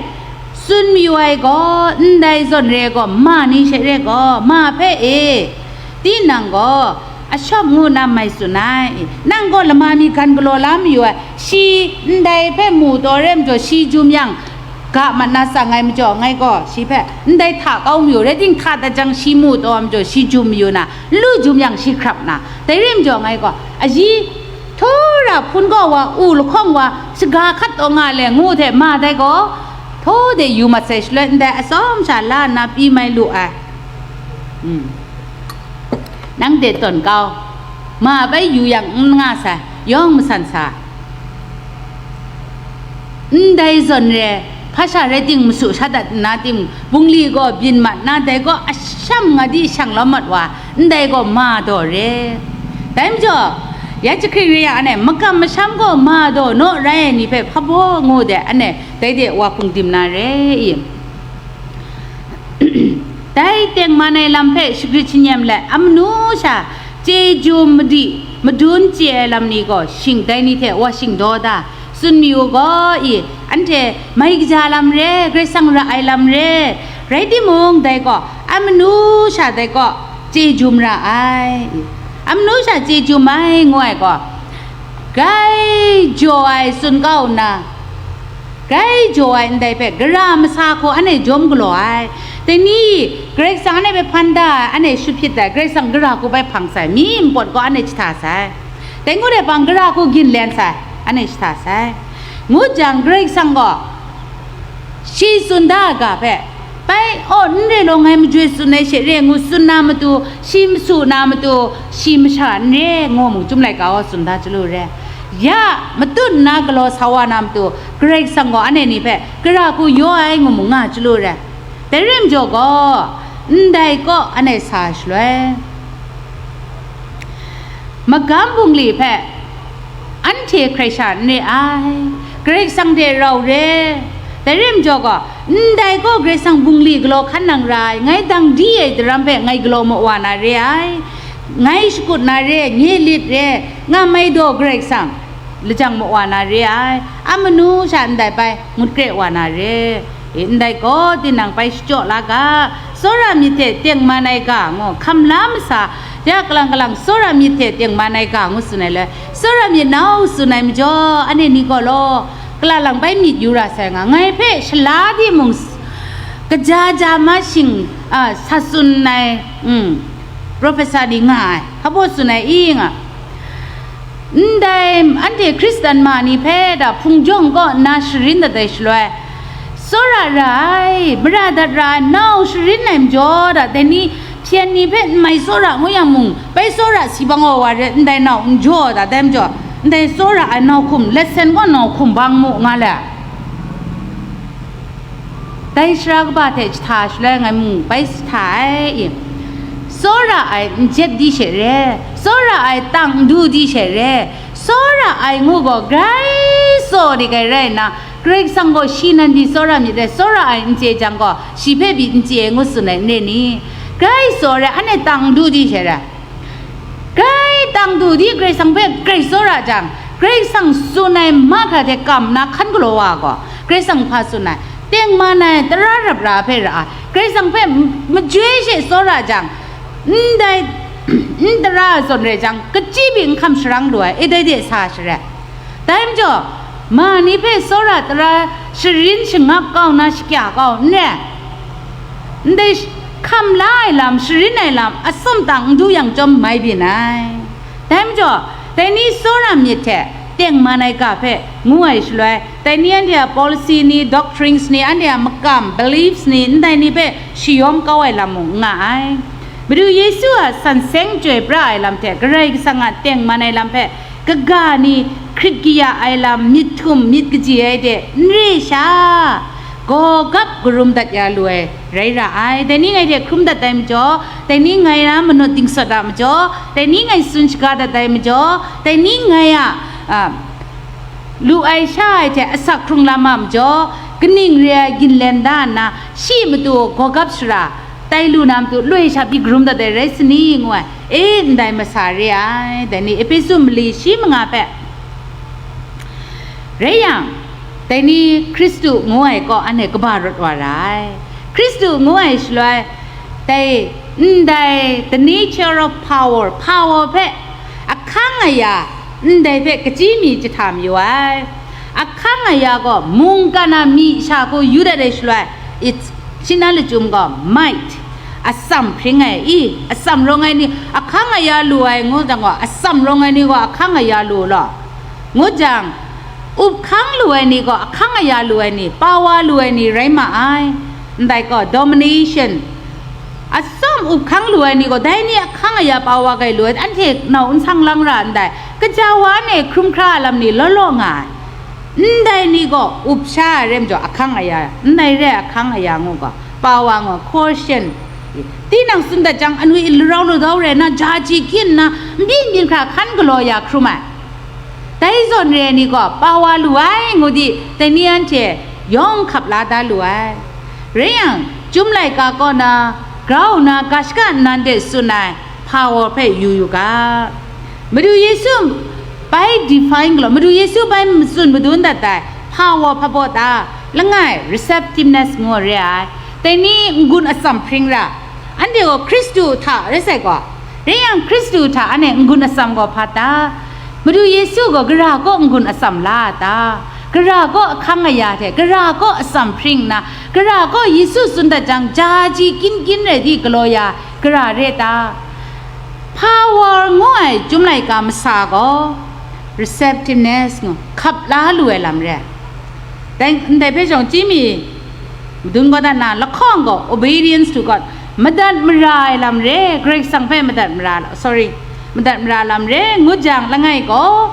tsun mayu ai gaw, ndai zawn re ai gaw, ma ni she re gaw, ma hpe e, tinang gaw, ashawp ngu na mai tsun ai. Nang gaw lama mi gan galaw la mayu ai, shi ndai hpe mu taw re majaw, shi jum yang, ga mat na tsang ai majaw, ngai gaw shi hpe ndai hta kau mayu, rai ting, hta dat jang shi mu taw ai majaw, shi jum mayu na, lu jum yang shi hkrap na, dai rai majaw, ngai gaw ayi htura hpun gaw wa, u lahkawng wa, shaga hkat taw nga le ngu hte ma dai gaw, htaw de yu mat sai shaloi, ndai atsawm sha la nna pyi mai lu ai. Hmm. Nang de tawn kau, ma bai yu yang n nga sai, yawng masan sa. Ndai zawn re, hpa sha rai ting, masu sha dat nna ting, bungli gaw byin mat na, dai gaw asham nga di shang lawm mat wa, ndai gaw ma daw re. Dai majaw, ya jahkring re yang, anhte makam masham gaw ma daw naw rai ai ni hpe hpa baw ngu de, anhte dai de wa hpung dim na re i? Dai tengman ai lam hpe shagrit shanyem let, amanu sha chyeju madi madun chye ai lam ni gaw, shing dai ni hte wa shingdaw da, tsun mi u gaw i, anhte mai kaja lam re, Karai Kasang ra ai lam re, rai timung, dai gaw amanu sha dai gaw chyeju mara ai. Amanu sha chyeju mai ngu ai gaw, grai jaw ai tsun kau nna, grai jaw ai ndai hpe, gara masa hku anhte jawm galaw ai. Dai ni, Karai Kasang anhte hpe hpan da ai, anhte shut hpyit ai, Karai Kasang gara hku bai hpang sai, mi npawt gaw anhte jahta sai. Dai ngut ai hpang gara hku ginlen sai, anhte jahta sai. Ngut jang, Karai Kasang gaw shi tsun da ai ga hpe, bai, aw, n re law, ngai majoi tsun ai she re ngu tsun na matu, shi masu na matu, shi masha n re ngu mung, Chyum laika wa tsun da chyalu re. Ya matut nna galaw sa wa na matu, Karai Kasang gaw anhte ni hpe gara hku yaw ai ngu mung nga chyalu re. Dai rai majaw gaw, ndai kaw anhte sa shaloi, magam bungli hpe anhte hkrai sha n re ai, Karai Kasang hte rau re. Dai rai majaw gaw, ndai gaw Karai Kasang bungli galaw hkan nang ra ai, ngai dang di ai daram hpe ngai galaw mawa na re ai, ngai shakut na re, nye lit re, nga mai daw Karai Kasang lajang mawa na re ai, amanu sha ndai bai ngut kre wa na re. E, ndai gaw tinang bai shachyaw la ga, tsawra myit hte tengman ai ga ngu, hkam la masa, ya kalang kalang tsawra myit hte tengman ai ga ngu tsun ai le, tsawra myit nau tsun ai majaw, anhte ni gaw law, kala lang bai myit yu ra sai nga, ngai hpe shala di mung s-, kaja ja ma shing, a, sa tsun ai, mm, professor ni nga ai, hpa baw tsun ai i nga. Ndai anhte Hkristan ma ni hpe da hpung jawng kaw nna sharin dat ai shaloi, tsawra ra ai, mara dat ra ai, nau sharin ai majaw da, dai ni Hpyen ni hpe n mai tsawra ngu yang mung, bai tsawra si bang wa wa re, ndai nau n jaw da dai majaw, ndai tsawra ai nau hkum, let sen gaw nau hkum bang mu nga le. Dai sara kaba hte jahta shaloi ngai mung bai sa hta ai i, tsawra ai n jet di she re, tsawra ai tang n du di she re, tsawra ai ngu gaw grai tsaw di gai rai nna, Karai Kasang gaw shi nan di tsawra myit dai, tsawra ai n chye jang gaw, shi hpe pyi n chye ai ngu tsun ai n re ni? Grai tsaw ai, anhte tang du di she re. Grai tang du di, Karai Kasang hpe grai tsawra jang, Karai Kasang tsun ai mahkra hte kam nna hkan galaw wa gaw, Karai Kasang hpa tsun ai, tengman ai tara rap ra hpe ra ai, Karai Kasang hpe majoi she tsawra jang, ndai n tara ai zawn rai jang, kachyi byi n hkam sharang lu ai, e dai de sa sharet. Dai majaw, ma ni hpe tsawra tara sharin shangap kau nna shakya kau n re. Ndai sh-, hkam la ai lam, sharin ai lam, atsawm tang n du yang chyawm mai byin ai. Dai majaw, dai ni tsawra myit hte tengman ai ga hpe ngu ai shaloi, dai ni anhte a policy ni, doctrines ni, anhte a makam, beliefs ni, ndai ni hpe shayawm kau ai lam mung n nga ai. Madu Yesu a san seng chyoi pra ai lam hte Karai Kasang a tengman ai lam hpe kaga ni hkrit kaya ai lam myit htum myit kaji ai de n re sha, gaw gap karum dat ya lu ai rai ra ai. Dai ni ngai hte hkrum dat ai majaw, dai ni ngai na manut dingsawt a majaw, dai ni ngai tsun shaga dat ai majaw, dai ni ngai a, a, lu ai sha ai hte asak hkrung lam a majaw, kaning re ai ginlen da nna, shi matu gaw gap shara, tai lu na matu loi sha pyi karum dat ai rai sani, ngu ai. E, ndai masa re ai, dai ni Ehpesu mali shi manga hpe. Rai yang, dai ni Hkristu ngu ai kaw anhte kaba rawt wa ra ai. Hkristu ngu ai shaloi, dai ndai the nature of power, power hpe ahkang aya, ndai hpe kachyi mi jahta mayu ai. Ahkang aya gaw mungkan a mi sha hku yu dat ai shaloi, it's, shi na lachyum gaw might, atsam hpring ai, i, atsam rawng ai ni, ahkang aya lu ai ngu jang gaw, atsam rawng ai ni gaw ahkang aya lu law, ngu jang, up hkang lu ai ni gaw ahkang aya lu ai ni, power lu ai ni rai ma ai. Ndai gaw domination, atsawm up hkang lu ai ni gaw, dai ni ahkang aya power gai lu ai, anhte nau n sang lang ra ndai, kaja wa ne hkrum hkra ai lam ni law law nga ai. Ndai ni gaw up sha ai re majaw ahkang aya, ndai re ai ahkang aya ngu gaw, power ngu, coercion. Tinang tsun dat jang, anwi larau ladau rai nna, ja ji kyin nna, nbyin byin hkra hkan galaw ya hkrum ai. Dai zawn re ai ni gaw, power lu ai ngu di, dai ni anhte yawng hkap la da lu ai. Rai yang, Chyum laika kaw na, grau nna, ga shaka nnan de tsun ai, power hpe yu yu ga. Madu Yesu bai define galaw, Madu Yesu bai matsun madun dat ai, power hpa baw ta, langai, receptiveness ngu re ai, dai ni n-gun atsam hpring ra, anhte gaw Hkristu hta rai sai gaw, rai yang Hkristu hta anhte n-gun atsam gaw hpa ta? Madu Yesu gaw gara kaw n-gun atsam la a ta? Gara kaw ahkang aya hte, gara kaw atsam hpring nna, gara kaw Yesu tsun dat jang, ja ji kyin kyin rai di galaw ya, gara re ta? Power ngu ai Chyum laika masa gaw receptiveness ngu, hkap la lu ai lam re. Dai, ndai hpe shawng chyim mi, madun gaw dat na, lahkawng gaw obedience to God, madat mara ai lam re, Karai Kasang hpe madat mara, sorry, madat mara lam re, ngut jang langai gaw,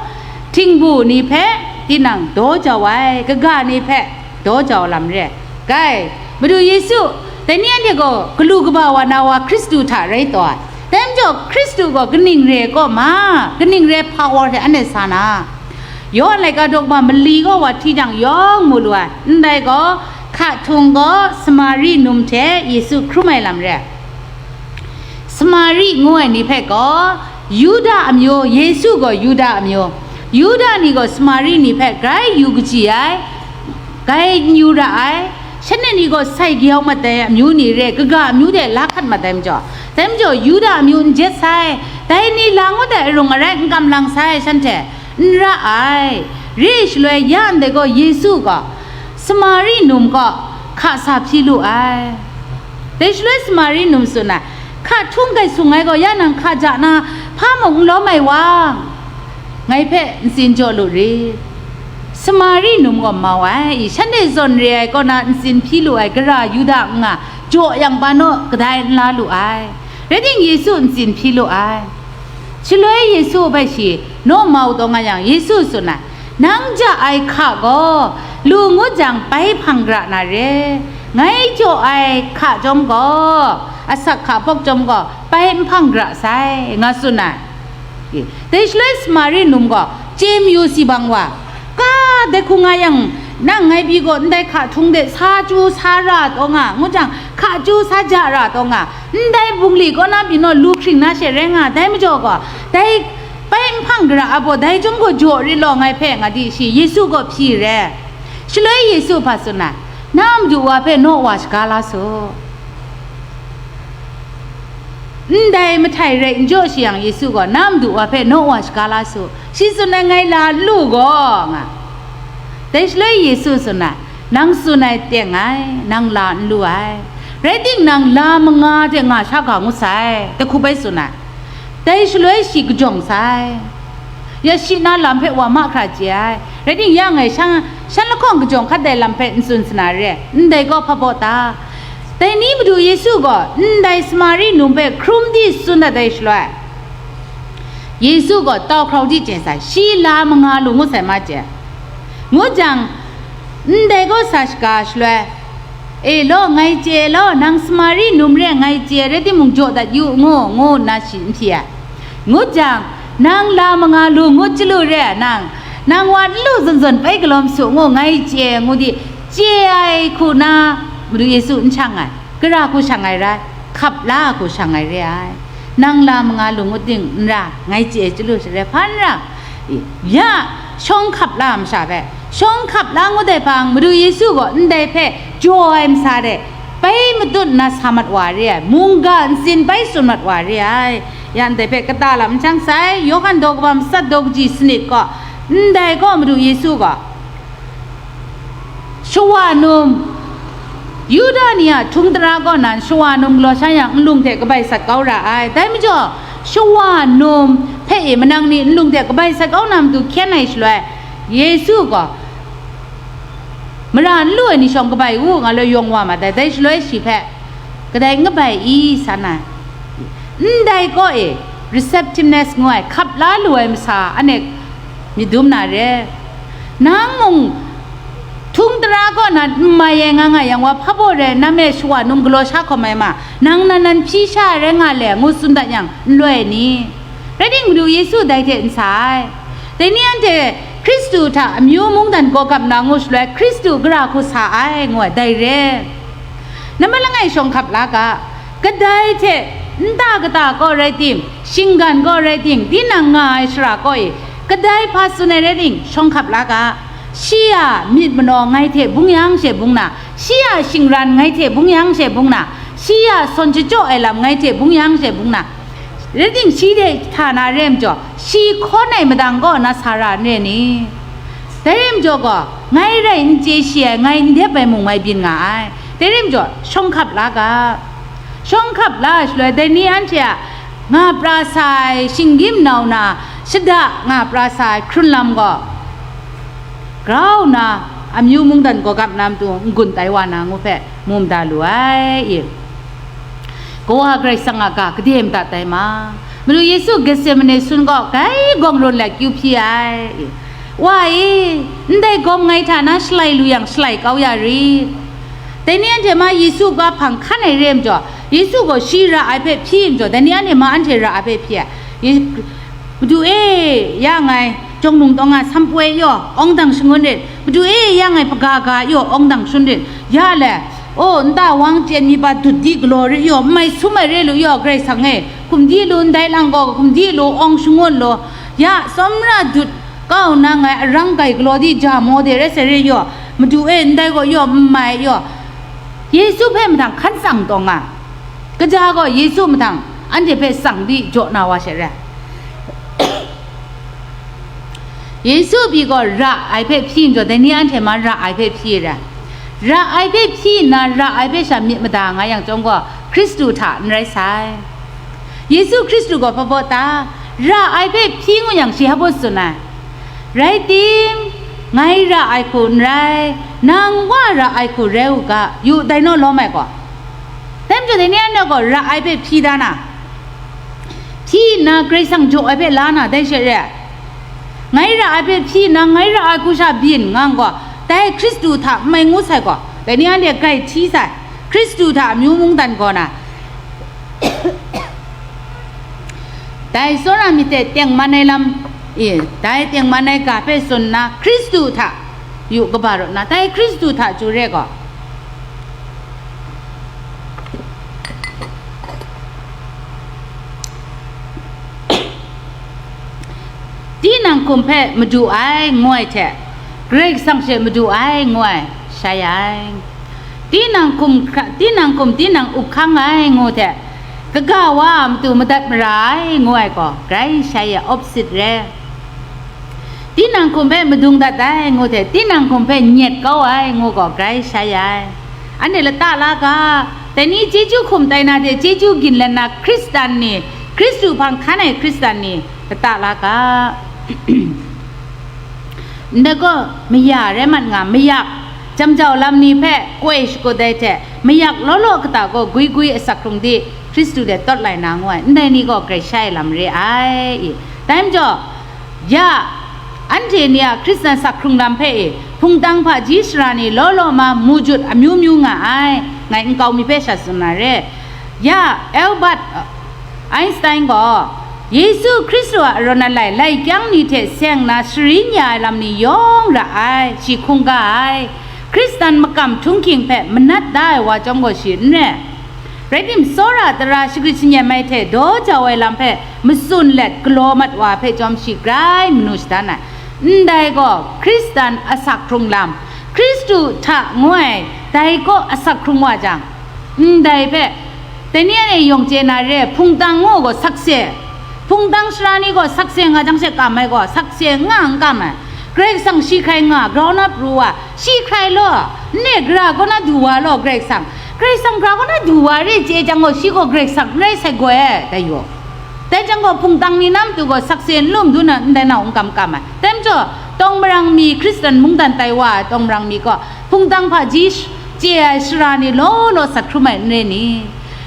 htingbu ni hpe tinang daw jau ai, kaga ni hpe daw jau lam re. Gai, Madu Yesu, dai ni anhte gaw galu kaba wa na wa Hkristu hta rai taw ai. Dai majaw Hkristu gaw kaning re kaw ma, kaning re power hte anhte sa na? Yawhan laika daw kaba mali gaw wa hti jang yawng mu lu ai, ndai gaw, hka htung gaw Samari num hte Yesu hkrum ai lam re. Samari ngu ai ni hpe gaw Yuda amyu, Yesu gaw Yuda amyu, Yuda ni gaw Samari ni hpe grai yu kaji ai, grai n yu ra ai. Shanhte ni gaw sai kayau mat ai amyu ni re, kaga amyu de la hkat mat ai majaw, dai majaw Yuda amyu n jet sai, dai ni la ngut ai arung arai n kamlang sai, shanhte n ra ai. Re ai shaloi, ya ndai gaw Yesu gaw Samari num kaw hka sa hpyi lu ai. Dai shaloi Samari num tsun ai, "Hka htung gai sung ai gaw, ya nang hka ja na, hpa mung n lawm ai wa, ngai hpe ntsin jaw lu rit." Samari num gaw mau ai, shanhte zawn re ai kaw na ntsin hpyi lu ai gara Yuda n nga, jaw yang pa naw kadai n la lu ai. Rai ting, Yesu ntsin hpyi lu ai. Shaloi Yesu hpe shi naw mau taw nga yang, Yesu tsun ai, "Nang ja ai hka gaw lu ngut jang, bai hpang gara na re, ngai jaw ai hka chyawm gaw, asak hka hpawk chyawm gaw, bai n hpang gara sai," nga tsun ai. Dai shaloi Samari num gaw chye mayu si bang wa, "Ka, dai hku nga yang, nang ngai pyi gaw ndai hka htung de sa chyu sa ra taw nga, ngu jang, hka chyu sa ja ra taw nga, ndai bungli kaw na pyi naw lu hkring na she rai nga, dai majaw gaw, dai bai n hpang gara a baw, dai chyawm gaw jaw rit law ngai hpe," nga di shi Yesu gaw hpyi re. Shaloi Yesu hpa tsun ai, "Na madu wa hpe naw wa shaga la su." Ndai mahtai rai n jaw shi yang, Yesu gaw, "Na madu wa hpe naw wa shaga la su, shi tsun ai ngai la n lu gaw," nga. Dai shaloi Yesu tsun ai, "Nang tsun ai teng ai, nang la n lu ai. Rai ting, nang la manga hte nga sha ga ngut sai," dai hku bai tsun ai. Dai shaloi shi kajawng sai. Ya shi na lam hpe wa mahkra chye ai. Rai ting, ya ngai shan, shan lahkawng kajawng hkat ai lam hpe n tsun sa na re, ndai gaw hpa baw ta? Dai ni Madu Yesu gaw ndai Samari num hpe hkrum di tsun dat ai shaloi, Yesu gaw tau hkrau di chye sai, shi la manga lu ngut sai ma chye. Ngu jang, ndai gaw sa shaga shaloi, "E law, ngai chye law, nang Samari num re ai, ngai chye rai timung, jaw dat yu," ngu, ngu nna shi n hpyi ai. Ngut jang, "Nang la manga lu ngut chyalu re ai, nang, nang wa n lu zawn zawn bai galaw masu," ngu, "Ngai chye," ngu di, chye ai hku na Madu Yesu n shang ai, gara hku shang ai rai, hkap la hku shang ai re ai. "Nang la manga lu ngut ting n ra, ngai chye chyalu sha re, hpa n ra, ya, shawng hkap la masha hpe, shawng hkap la ngut ai hpang, Madu Yesu gaw ndai hpe jaw ai masa de bai matut nna sa mat wa re ai, mungga ntsin bai tsun mat wa re ai. Ya ndai hpe kata lam n shang sai, Yawhan daw kaba matsat daw kaji sanit gaw, ndai gaw Madu Yesu gaw shawa num, Yuda ni a htung tara kaw nan shawa num galaw sha yang, nlung hte kabai sat kau ra ai. Dai majaw, shawa num hpe e manang ni nlung hte kabai sat kau na matu hkyen ai shaloi, Yesu gaw, "Mara n lu ai ni shawng kabai u," nga law yawng wa mat ai. Dai shaloi shi hpe, "Kadai n kabai i?" san ai. Ndai kaw e, receptiveness ngu ai, hkap la lu ai masa, anhte myit dum na re. Nang mung htung tara kaw nan n mai ai nga nga yang, wa hpa baw rai, nang e shawa num galaw sha hkawm ai ma, nang nan nan hpyi sha ai rai nga le, ngu tsun dat yang, n loi ni? Rai timung, Madu Yesu dai hte n sa ai. Dai ni anhte Hkristu hta amyu mungdan gawgap na ngu shaloi, Hkristu gara hku sa ai, ngu ai, dai re. Nambat langai shawng hkap la ga, kadai hte nta kata kaw rai tim, shinggan kaw rai tim, tinang nga ai shara kaw e, kadai hpa tsun ai rai tim, shawng hkap la ga. Shi a myit manaw ngai hte bung yang she bung na, shi a shingran ngai hte bung yang she bung na, shi a sawn shachyaw ai lam ngai hte bung yang she bung na, rai tim, shi hte hta na re ai majaw, shi hkawn ai madang kaw na sa ra n re ni? Dai rai majaw gaw, ngai rai n chye shi ai, ngai n dep ai mung mai byin nga ai. Dai rai majaw, shawng hkap la ga. Shawng hkap la ai shaloi, dai ni anhte a nga pra sa ai shinggyim nau na, shada nga pra sa ai hkrun lam gaw, grau nna amyu mungdan gawgap na matu n-gun tai wa na ngu hpe mu mada lu ai i? Kawa Karai Kasang a ga kade madat ai ma? Madu Yesu Getsemane sun gaw grai gawng rawn let kyu hpyi ai i? Wa e, ndai gawm ngai hta na shalai lu yang shalai kau ya rit. Dai ni anhte ma Yesu ga hpang hkan ai re ai majaw, Yesu gaw shi ra ai hpe hpyi ai majaw, dai ni anhte ma anhte ra ai hpe hpyi ai. Ye-, Madu e, ya ngai, jawng nung taw nga, sampoi yaw, awng dang shangun rit. Madu e, ya ngai, hpaga ga yaw, awng dang shun rit. Ya le, o, nta wang chyen mi ba dut di galaw rit yaw, n mai sum ai re lu yaw, Karai Kasang e, hkum di lu ndai lang gaw, hkum di lu, awng shangun lu. Ya, tsawmra dut kau nna ngai arang kai galaw di ja maw de rai sai re yaw, Madu e, ndai gaw yaw, n mai yaw. Yesu hpe mahtang hkan tsang taw nga. Kaja gaw Yesu mahtang anhte hpe tsang di jaw na wa she rai. Yesu pyi gaw ra ai hpe hpyi n jaw, dai ni anhte ma ra ai hpe hpyi ra. Ra ai hpe hpyi nna, ra ai hpe sha myit mada nga yang chyawm gaw, Hkristu hta n rai sai. Yesu Hkristu gaw hpa baw ta? Ra ai hpe hpyi ngu yang, shi hpa baw tsun ai? Rai tim, ngai ra ai hku n rai, nang wa ra ai hku rai u ga, yu, dai naw lawm ai gaw. Dai majaw, dai ni anhte gaw ra ai hpe hpyi da na, Hpyi nna Karai Kasang jaw ai hpe la na dai she re ai. Ngai ra ai hpe hpyi nna ngai ra ai hku sha byin nga gaw, dai Hkristu hta n mai ngu sai gaw, dai ni anhte grai hti sai. Hkristu hta amyu mungdan gaw na, dai tsawra myit hte tengman ai lam, e, dai tengman ai ga hpe tsun nna, Hkristu hta yu kaba rawt na, dai Hkristu hta chyu re gaw, tinang hkum hpe madu ai ngu ai hte, Karai Kasang she madu ai ngu ai, shai ai. Tinang hkum hkra-, tinang hkum tinang up hkang ai ngu hte, kaga wa a matu madat mara ai ngu ai gaw, grai shai ai, opposite re. Tinang hkum hpe madung dat ai ngu hte, tinang hkum hpe nyet kau ai ngu gaw, grai shai ai. Anhte lata la ga, dai ni chyeju hkum tai na hte chyeju ginlen na Hkristan ni, Hkristu hpang hkan ai Hkristan ni, lata la ga. Ndai gaw maya rai mat nga, mayak, jam jau lam ni hpe koi shakut ai hte, mayak law law kata gaw gwi gwi asak hkrung di, Hkristu de tawt lai na ngu ai, ndai ni gaw grai shai lam re ai. Dai majaw, ya, anhte ni a Hkristan asak hkrung lam hpe e, hpungtang hpaji sara ni law law ma mu jut amyu myu nga ai, ngai nkau mi hpe sha tsun na re. Ya, Albert Einstein gaw, Yesu Hkristu a arawn alai lai kyang ni hte seng na sharin ya ai lam ni yawng ra ai, shi hkungga ai, Hkristan makam htunghking hpe manat da ai wa chyawm gaw shi n re. Rai tim, tsawra tara shagrit shanyen mai hte daw jau ai lam hpe matsun let galaw mat wa hpe chyawm shi grai manu shadan ai. Ndai gaw Hkristan asak hkrung lam, Hkristu hta ngu ai, dai kaw asak hkrung wa jang, ndai hpe, dai ni anhte yawng chye na re, hpungtang ngu gaw sakse, hpungtang sara ni gaw sakse nga jang she kam ai gaw, sakse n nga n kam ai. Karai Kasang shi hkrai nga, ground up ru wa, shi hkrai law, n e, gara kaw na du wa law, Karai Kasang. Karai Kasang gara kaw na du wa re chye jang gaw, shi gaw Karai Kasang n rai sai gaw e, dai yaw. Dai jang gaw, hpungtang ni na matu gaw sakse n lu madu na, ndai na hkungga kam ai. Dai majaw, tawng marang mi, Hkristan mungdan tai wa ai tawng marang mi gaw, hpungtang hpaji sh-, chye ai sara ni law law sat hkrum ai n re ni?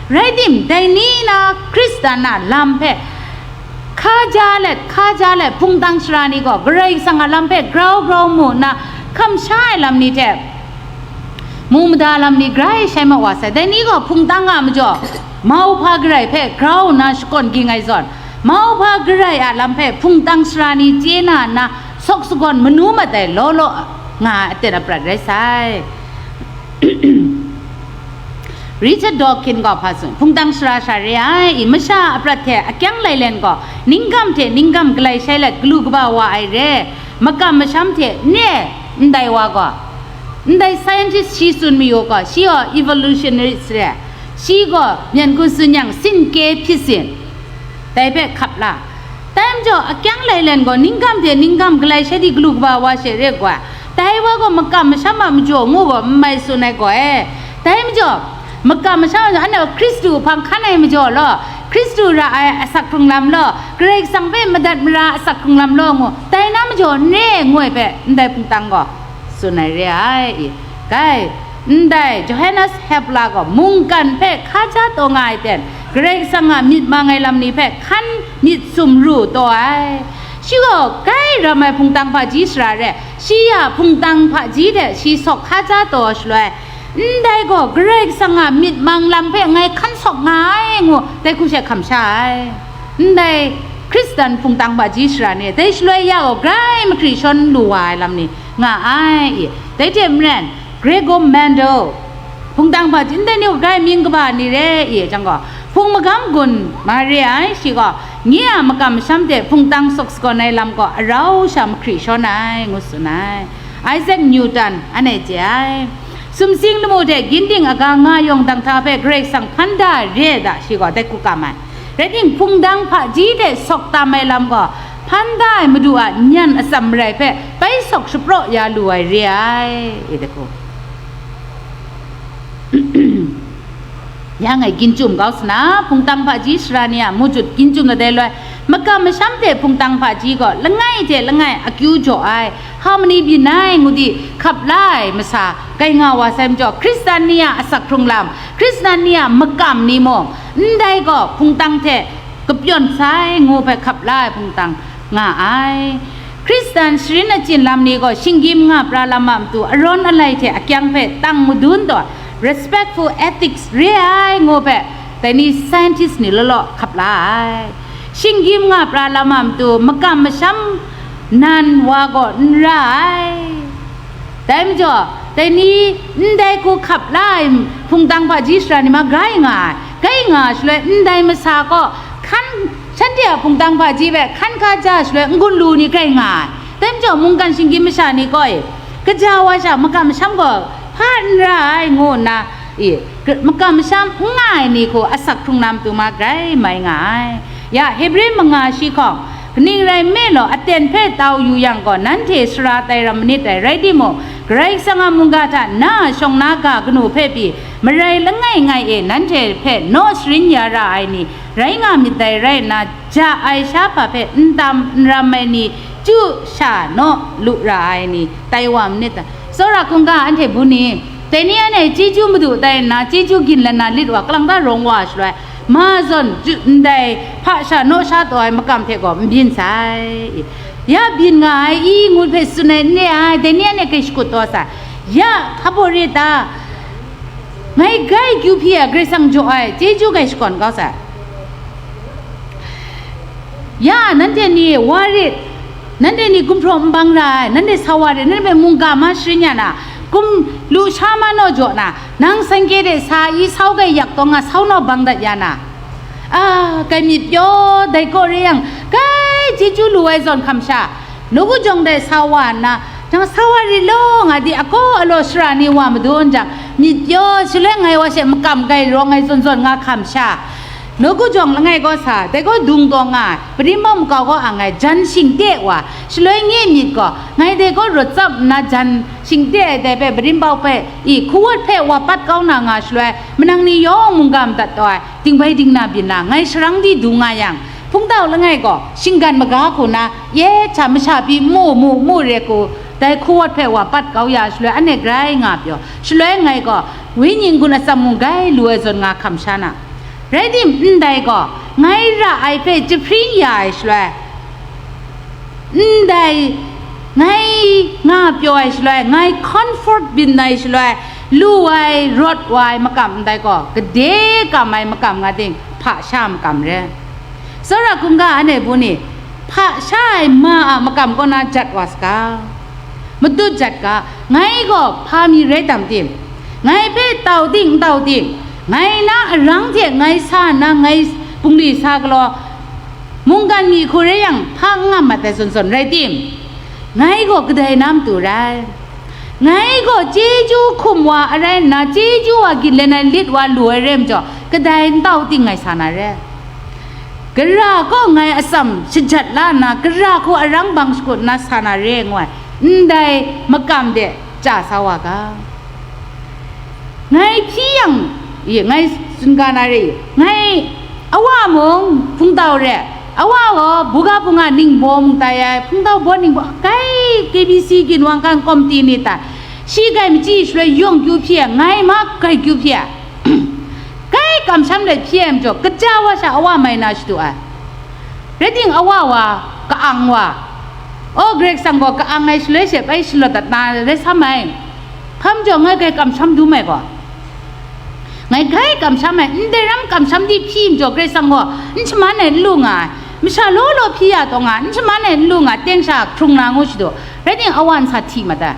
Rai tim, dai ni na Hkristan a lam hpe hka ja let, hka ja let, hpungtang sara ni gaw Karai Kasang a lam hpe grau grau mu nna, hkam sha ai lam ni hte, mu mada lam ni grai shai mat wa sai. Dai ni gaw hpungtang a majaw, mauhpa garai hpe grau nna shakawn ging ai zawn, mauhpa garai a lam hpe hpungtang sara ni chye na nna, sawk sagawn manu mat ai law law nga ai aten aprat rai sai. Richard Dawkins gaw hpa tsun, hpungtang sara sha re ai, i masha a prat hte akyang lailen gaw, ninggam hte ninggam galai shai let galu kaba wa ai re, makam masham hte ne ndai wa gaw, ndai scientist shi tsun mayu gaw, shi gaw evolutionist re, shi gaw myen hku tsun yang, sinke hpyi sin, dai hpe hkap la. Dai majaw, akyang lailen gaw, ninggam hte ninggam galai shai di galu kaba wa she re gaw, dai wa gaw makam masham a majaw ngu gaw n mai tsun ai gaw e. Dai majaw, makam masham a majaw, anhte gaw Hkristu hpang hkan ai majaw law, Hkristu ra ai asak hkrung lam law, Karai Kasang hpe madat mara asak hkrung lam law ngu, dai na majaw n re ngu ai hpe, ndai hpungtang gaw tsun ai re ai, i, kai, ndai Johannes Kepler gaw mungkan hpe hka ja taw nga ai ten, Karai Kasang a myit mang ai lam ni hpe hkan myit sumru taw ai. Shi gaw grai ram ai hpungtang hpaji sara re, shi a hpungtang hpaji hte shi sawk hka ja taw shaloi, ndai gaw Karai Kasang a myit mang lam hpe ngai hkan sawk nga ai ngu, dai hku she hkam sha ai. Ndai Hkristan hpungtang hpaji sara ni, dai shaloi ya gaw grai mahkri shawn lu wa ai lam ni, nga ai, i. Dai hte maren, Gregor Mendel, hpungtang hpaji ndai ni gaw grai mying kaba ni re, i, jang gaw, hpung magam gun ma re ai, shi gaw, nye a makam masham hte hpungtang sawk sagawn ai lam gaw arau sha mahkri shawn ai, ngu tsun ai. Isaac Newton, anhte chye ai. Sumsing lamu hte ginding aga nga yawng dang hta hpe Karai Kasang hpan da re ai da, shi gaw dai hku kam ai. Rai timung, hpungtang hpaji hte sawk tam ai lam gaw, hpan da ai Madu a nyan atsam marai hpe bai sawk shapraw ya lu ai re ai, e dai hku. Ya ngai ginchum kau sa na, hpungtang hpaji sara ni a mujut ginchum na dai loi, makam masham hte hpungtang hpaji gaw langai hte langai akyu jaw ai, harmony byin ai ngu di hkap la ai masa kai nga wa sai majaw, Hkristan ni a asak hkrung lam, Hkristan ni a makam ni mung, ndai gaw hpungtang hte kapyawn sai ngu hpe hkap la ai hpungtang nga ai. Hkristan sharin achyin lam ni gaw shinggyim nga pra lam a matu arawn alai hte akyang hpe tang madun taw, respectful ethics re ai ngu hpe dai ni scientist ni law law hkap la ai. Shinggyim nga pra lam a matu makam masham nan wa gaw n ra ai. Dai majaw, dai ni ndai hku hkap la ai hpungtang hpaji sara ni ma grai nga ai. Grai nga ai shaloi, ndai masa gaw hkan, shanhte a hpungtang hpaji hpe hkan hka ja ai shaloi, n-gun lu ni grai nga ai. Dai majaw, mungkan shinggyim masha ni gaw, e, kaja wa sha makam masham gaw hpa n ra ai, ngu nna, e, makam masham n nga ai ni hku asak hkrung na matu ma grai mai nga ai. Ya, Hebre manga shi hkawng, kaning rai nme law, aten hpe tau yu yang gaw, nanhte sara tai ram manit dai, rai timung, Karai Kasang a mungga hta na a shawng na ga kanu hpe pyi, marai langai ngai e nanhte hpe naw sharin ya ra ai ni rai nga myit dai rai nna, ja ai sha hpa hpe n tam n ram ai ni, chyu sha naw lu ra ai ni, tai wa manit dai. Tsawra hkungga anhte bun ni, dai ni anhte chyeju madu tai nna, chyeju ginlan na lit wa, kalang ta rawng wa shaloi, ma zawn ju-, ndai hpa sha naw sha taw ai makam hte gaw n byin sai. Ya byin nga ai i ngut hpe tsun ai n re ai, dai ni anhte hkrai shakut taw sai. Ya hpa baw re ta? Ngai grai kyu hpyi ai, Karai Kasang jaw ai chyeju grai shakawn kau sai. Ya, nanhte ni wa rit, nanhte ni gumhpraw n bang ra ai, nanhte sa wa rit, nanhte hpe mungga ma sharin ya na, kum lu sha ma naw jaw na, nang sangkye de sa i sau grai yak taw nga sau naw bang dat ya na, a, grai myit pyaw dai kaw re yang, grai chyeju lu ai zawn hkam sha, nawku jawng dai sa wa nna, jang sa wa rit law nga di, akaw alaw sara ni wa madun jang, myit pyaw shaloi ngai wa she makam grai rawng ai zawn zawn nga hkam sha, nawku jawng langai kaw sa, dai gaw dung taw nga ai, padim bau makau gaw ang ai, jan shingte wa, shaloi nye myit gaw, ngai dai gaw rawt tsap nna jan shingte ai dai hpe padim bau hpe i hkuwat hpe wa pat kau na nga shaloi, manang ni yawng mungga madat taw ai, dingbai dingna byin na, ngai sharang di du nga yang, hpungtau langai gaw, shinggan maga hku na, ye hta masha pyi mu, mu, mu re hku, dai hkuwat hpe wa pat kau ya shaloi, anhte grai nga pyaw, shaloi ngai gaw, wenyi n-gun atsam mung grai lu ai zawn nga hkam sha na. Rai tim, ndai gaw, ngai ra ai hpe jahpring ya ai shaloi, ndai ngai nga pyaw ai shaloi, ngai comfort byin ai shaloi, lu ai, rawt wa ai makam ndai gaw, gade kam ai makam nga ting, hpa sha makam re. Tsawra hkungga anhte bun ni, hpa sha ai ma a makam kaw na jat wa saga, matut jat ga, ngai gaw hpa mi rai tam tim, ngai hpe tau ting n tau ting, ngai na arang hte ngai sa nna ngai bungli sa galaw, mungkan mi hku rai yang, hpa n nga mat ai zawn zawn rai tim, ngai gaw kadai na matu rai. Ngai gaw chyeju hkum wa arai nna, chyeju wa ginlen ai lit wa lu ai re majaw, kadai n tau ting ngai sa na re. Gara gaw ngai atsam shajat la nna, gara hku arang bang shakut nna sa na re, ngu ai, ndai makam de chya sa wa ga. Ngai hpyi yang, ye, ngai tsun ga na re, ngai awa mung hpungtau re, awa gaw buga bunga ningbaw mung tai ai, hpungtau baw ningbaw, kai K B C ginwang kan komti ni tai, shi grai machyi shaloi yawng kyu hpyi ai, ngai ma grai kyu hpyi ai. Kai kamsham let hpyi ai majaw, kaja wa sha awa mai na shadu ai. Rai ting, awa wa, ka-ang wa, o, Karai Kasang gaw ka-ang ai shaloi she bai shalawt dat na rai sa mai. Hpa majaw ngai grai kamsham dum ai gaw, ngai grai kamsham ai, ndai ram kamsham di hpyi majaw, Karai Kasang gaw n shaman ai n lu nga ai, masha law law hpyi ya taw nga, n shaman ai n lu nga, teng sha hkrung na ngu shadu, rai ting, awa n sa hti mat ai.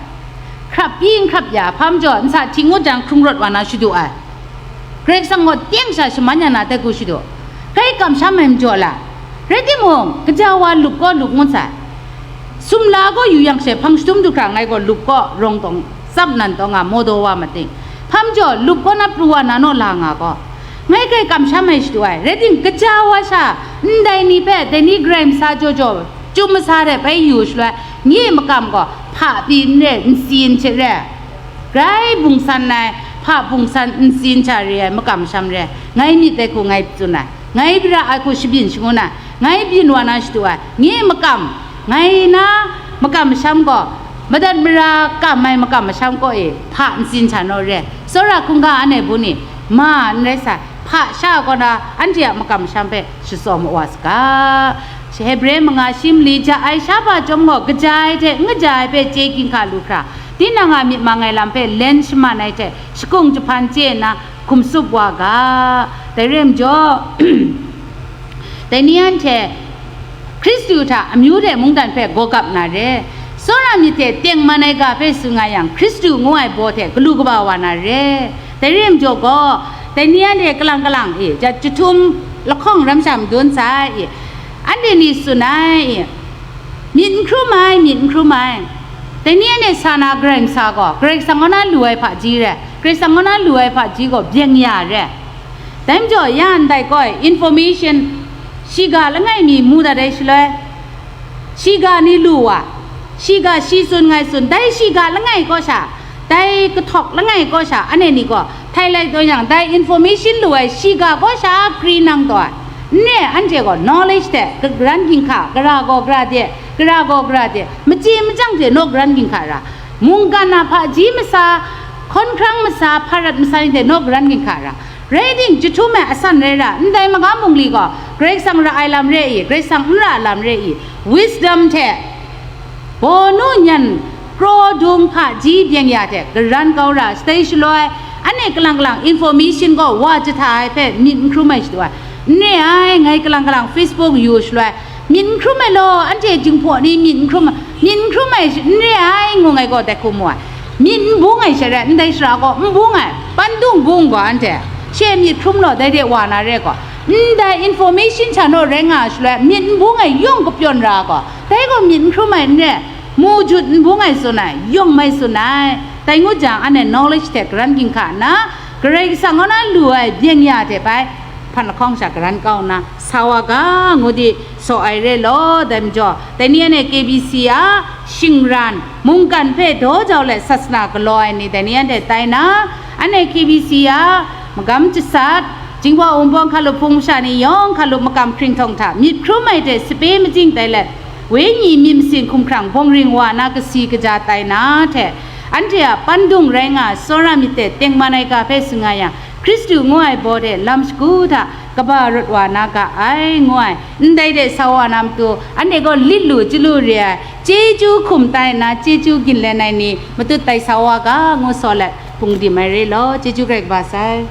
Hkrap pyi n hkrap ya, hpa majaw n sa hti ngut jang hkrung rawt wa na shadu ai. Karai Kasang gaw teng sha shaman ya na tai hku shadu, grai kamsham ai majaw la, rai timung, kaja wa lup gaw lup ngut sai. Sumla gaw yu yang she hpang shadum du hkra ngai gaw lup gaw rawng tawng tsap nan taw nga maw daw wa mating, hpa majaw lup gaw na pru wa na naw la nga gaw, ngai grai kamsham ai shadu ai, rai ting, kaja wa sha ndai ni hpe dai ni grai masa jaw jaw, chyum masa hte bai yu shaloi, nye makam gaw hpa pyi n re, n si n hte re. Grai bungsan ai, hpa bungsan n si n hta re ai makam masham re, ngai myit dai hku ngai tsun ai, ngai ra ai hku shabyin shangun ai, ngai byin wa na shadu ai, nye makam, ngai na makam masham gaw, madat mara kam ai makam masham kaw e hpa n si n hta naw re, tsawra hkungga anhte bun ni, ma n rai sa, hpa sha kaw na anhte a makam masham hpe shatsawm wa saga. Hebre manga shi mali ja ai sha hpa chyawm gaw, kaja ai hte n kaja ai hpe chye ginhka lu hkra, tinang a myit mang ai lam hpe len shaman ai hte shakung jahpan chye nna hkum tsup wa ga. Dai re ai majaw, dai ni anhte Hkristu hta amyu de mungdan hpe gaw gap na re, tsawra myit hte tengman ai ga hpe tsun nga yang, Hkristu ngu ai baw hte galu kaba wa na re. Dai re ai majaw gaw, dai ni anhte kalang kalang e, ja, jahtum lahkawng ram sha madun sai e, anhte ni tsun ai e, myit n hkrum ai, myit n hkrum ai. Dai ni anhte sa na Karai Kasang gaw, Karai Kasang kaw na lu ai hpaji re, Karai Kasang kaw na lu ai hpaji gaw byeng ya re. Dai majaw, ya ndai gaw information, shiga langai mi mu dat ai shaloi, shiga ni lu wa, shiga shi tsun ngai tsun, dai shiga langai kaw sha, dai kahtawk langai kaw sha, anhte ni gaw htai lai taw yang, dai information lu ai shiga kaw sha kri nang taw ai. N re, anhte gaw knowledge hte, ka-, karan ginhka, gara gaw gara de, gara gaw gara de, machye machyang hte naw karan ginhka ra, mungkan a hpaji masa, hkawn hkrang masa, hparat masa ni hte naw karan ginhka ra. Rai ting, jahtum ai asan rai ra, ndai magam bungli gaw, Karai Kasang ra ai lam re i, Karai Kasang n ra lam re i, wisdom hte, bawnu nyan, kraw dung hpaji byeng ya hte karan kau ra, shatai shaloi, anhte kalang kalang information gaw wa jahta ai hpe myit n hkrum ai shadu ai. N re ai, ngai kalang kalang Facebook yu shaloi, myit n hkrum ai law, anhte Jinghpaw ni myit n hkrum, myit n hkrum ai sh-, n re ai, ngu ngai gaw dai hku mu ai. Myit n bung ai sha rai, ndai shara gaw n bung ai, pandung bung gaw anhte, she myit hkrum law, dai de wa na re gaw, ndai information hta naw rai nga ai shaloi, myit n bung ai yawng kapyawn ra gaw, dai gaw myit n hkrum ai n re, mu jut n bung ai tsun ai, yawng mai tsun ai. Dai ngut jang, anhte knowledge hte karan ginhka nna, Karai Kasang kaw na lu ai byeng ya hte bai, hpan lahkawng sha karan kau nna, sa wa ga, ngu di, saw ai re law, dai majaw, dai ni anhte K B C a shingran, mungkan hpe daw jau let sasana galaw ai ni, dai ni anhte tai na, anhte K B C a magam jasat, Jinghpaw Wunpawng hkalup hpung masha ni yawng hkalup makam hkringhtawng hta myit hkrum ai hte sape majing tai let, Wenyi myit masin hkumhkrang bawng ring wa na kasi kaja tai na hte, anhte a pandung rai nga ai tsawra myit hte tengman ai ga hpe tsun nga yang, Hkristu ngu ai baw hte lam shagu hta kaba rawt wa na ga ai, ngu ai, ndai de sa wa na matu, anhte gaw lit lu chyalu re ai, chyeju hkum tai nna chyeju ginlen ai ni matut tai sa wa ga, ngu saw let, hpung dim ai re law, chyeju Karai kaba sai.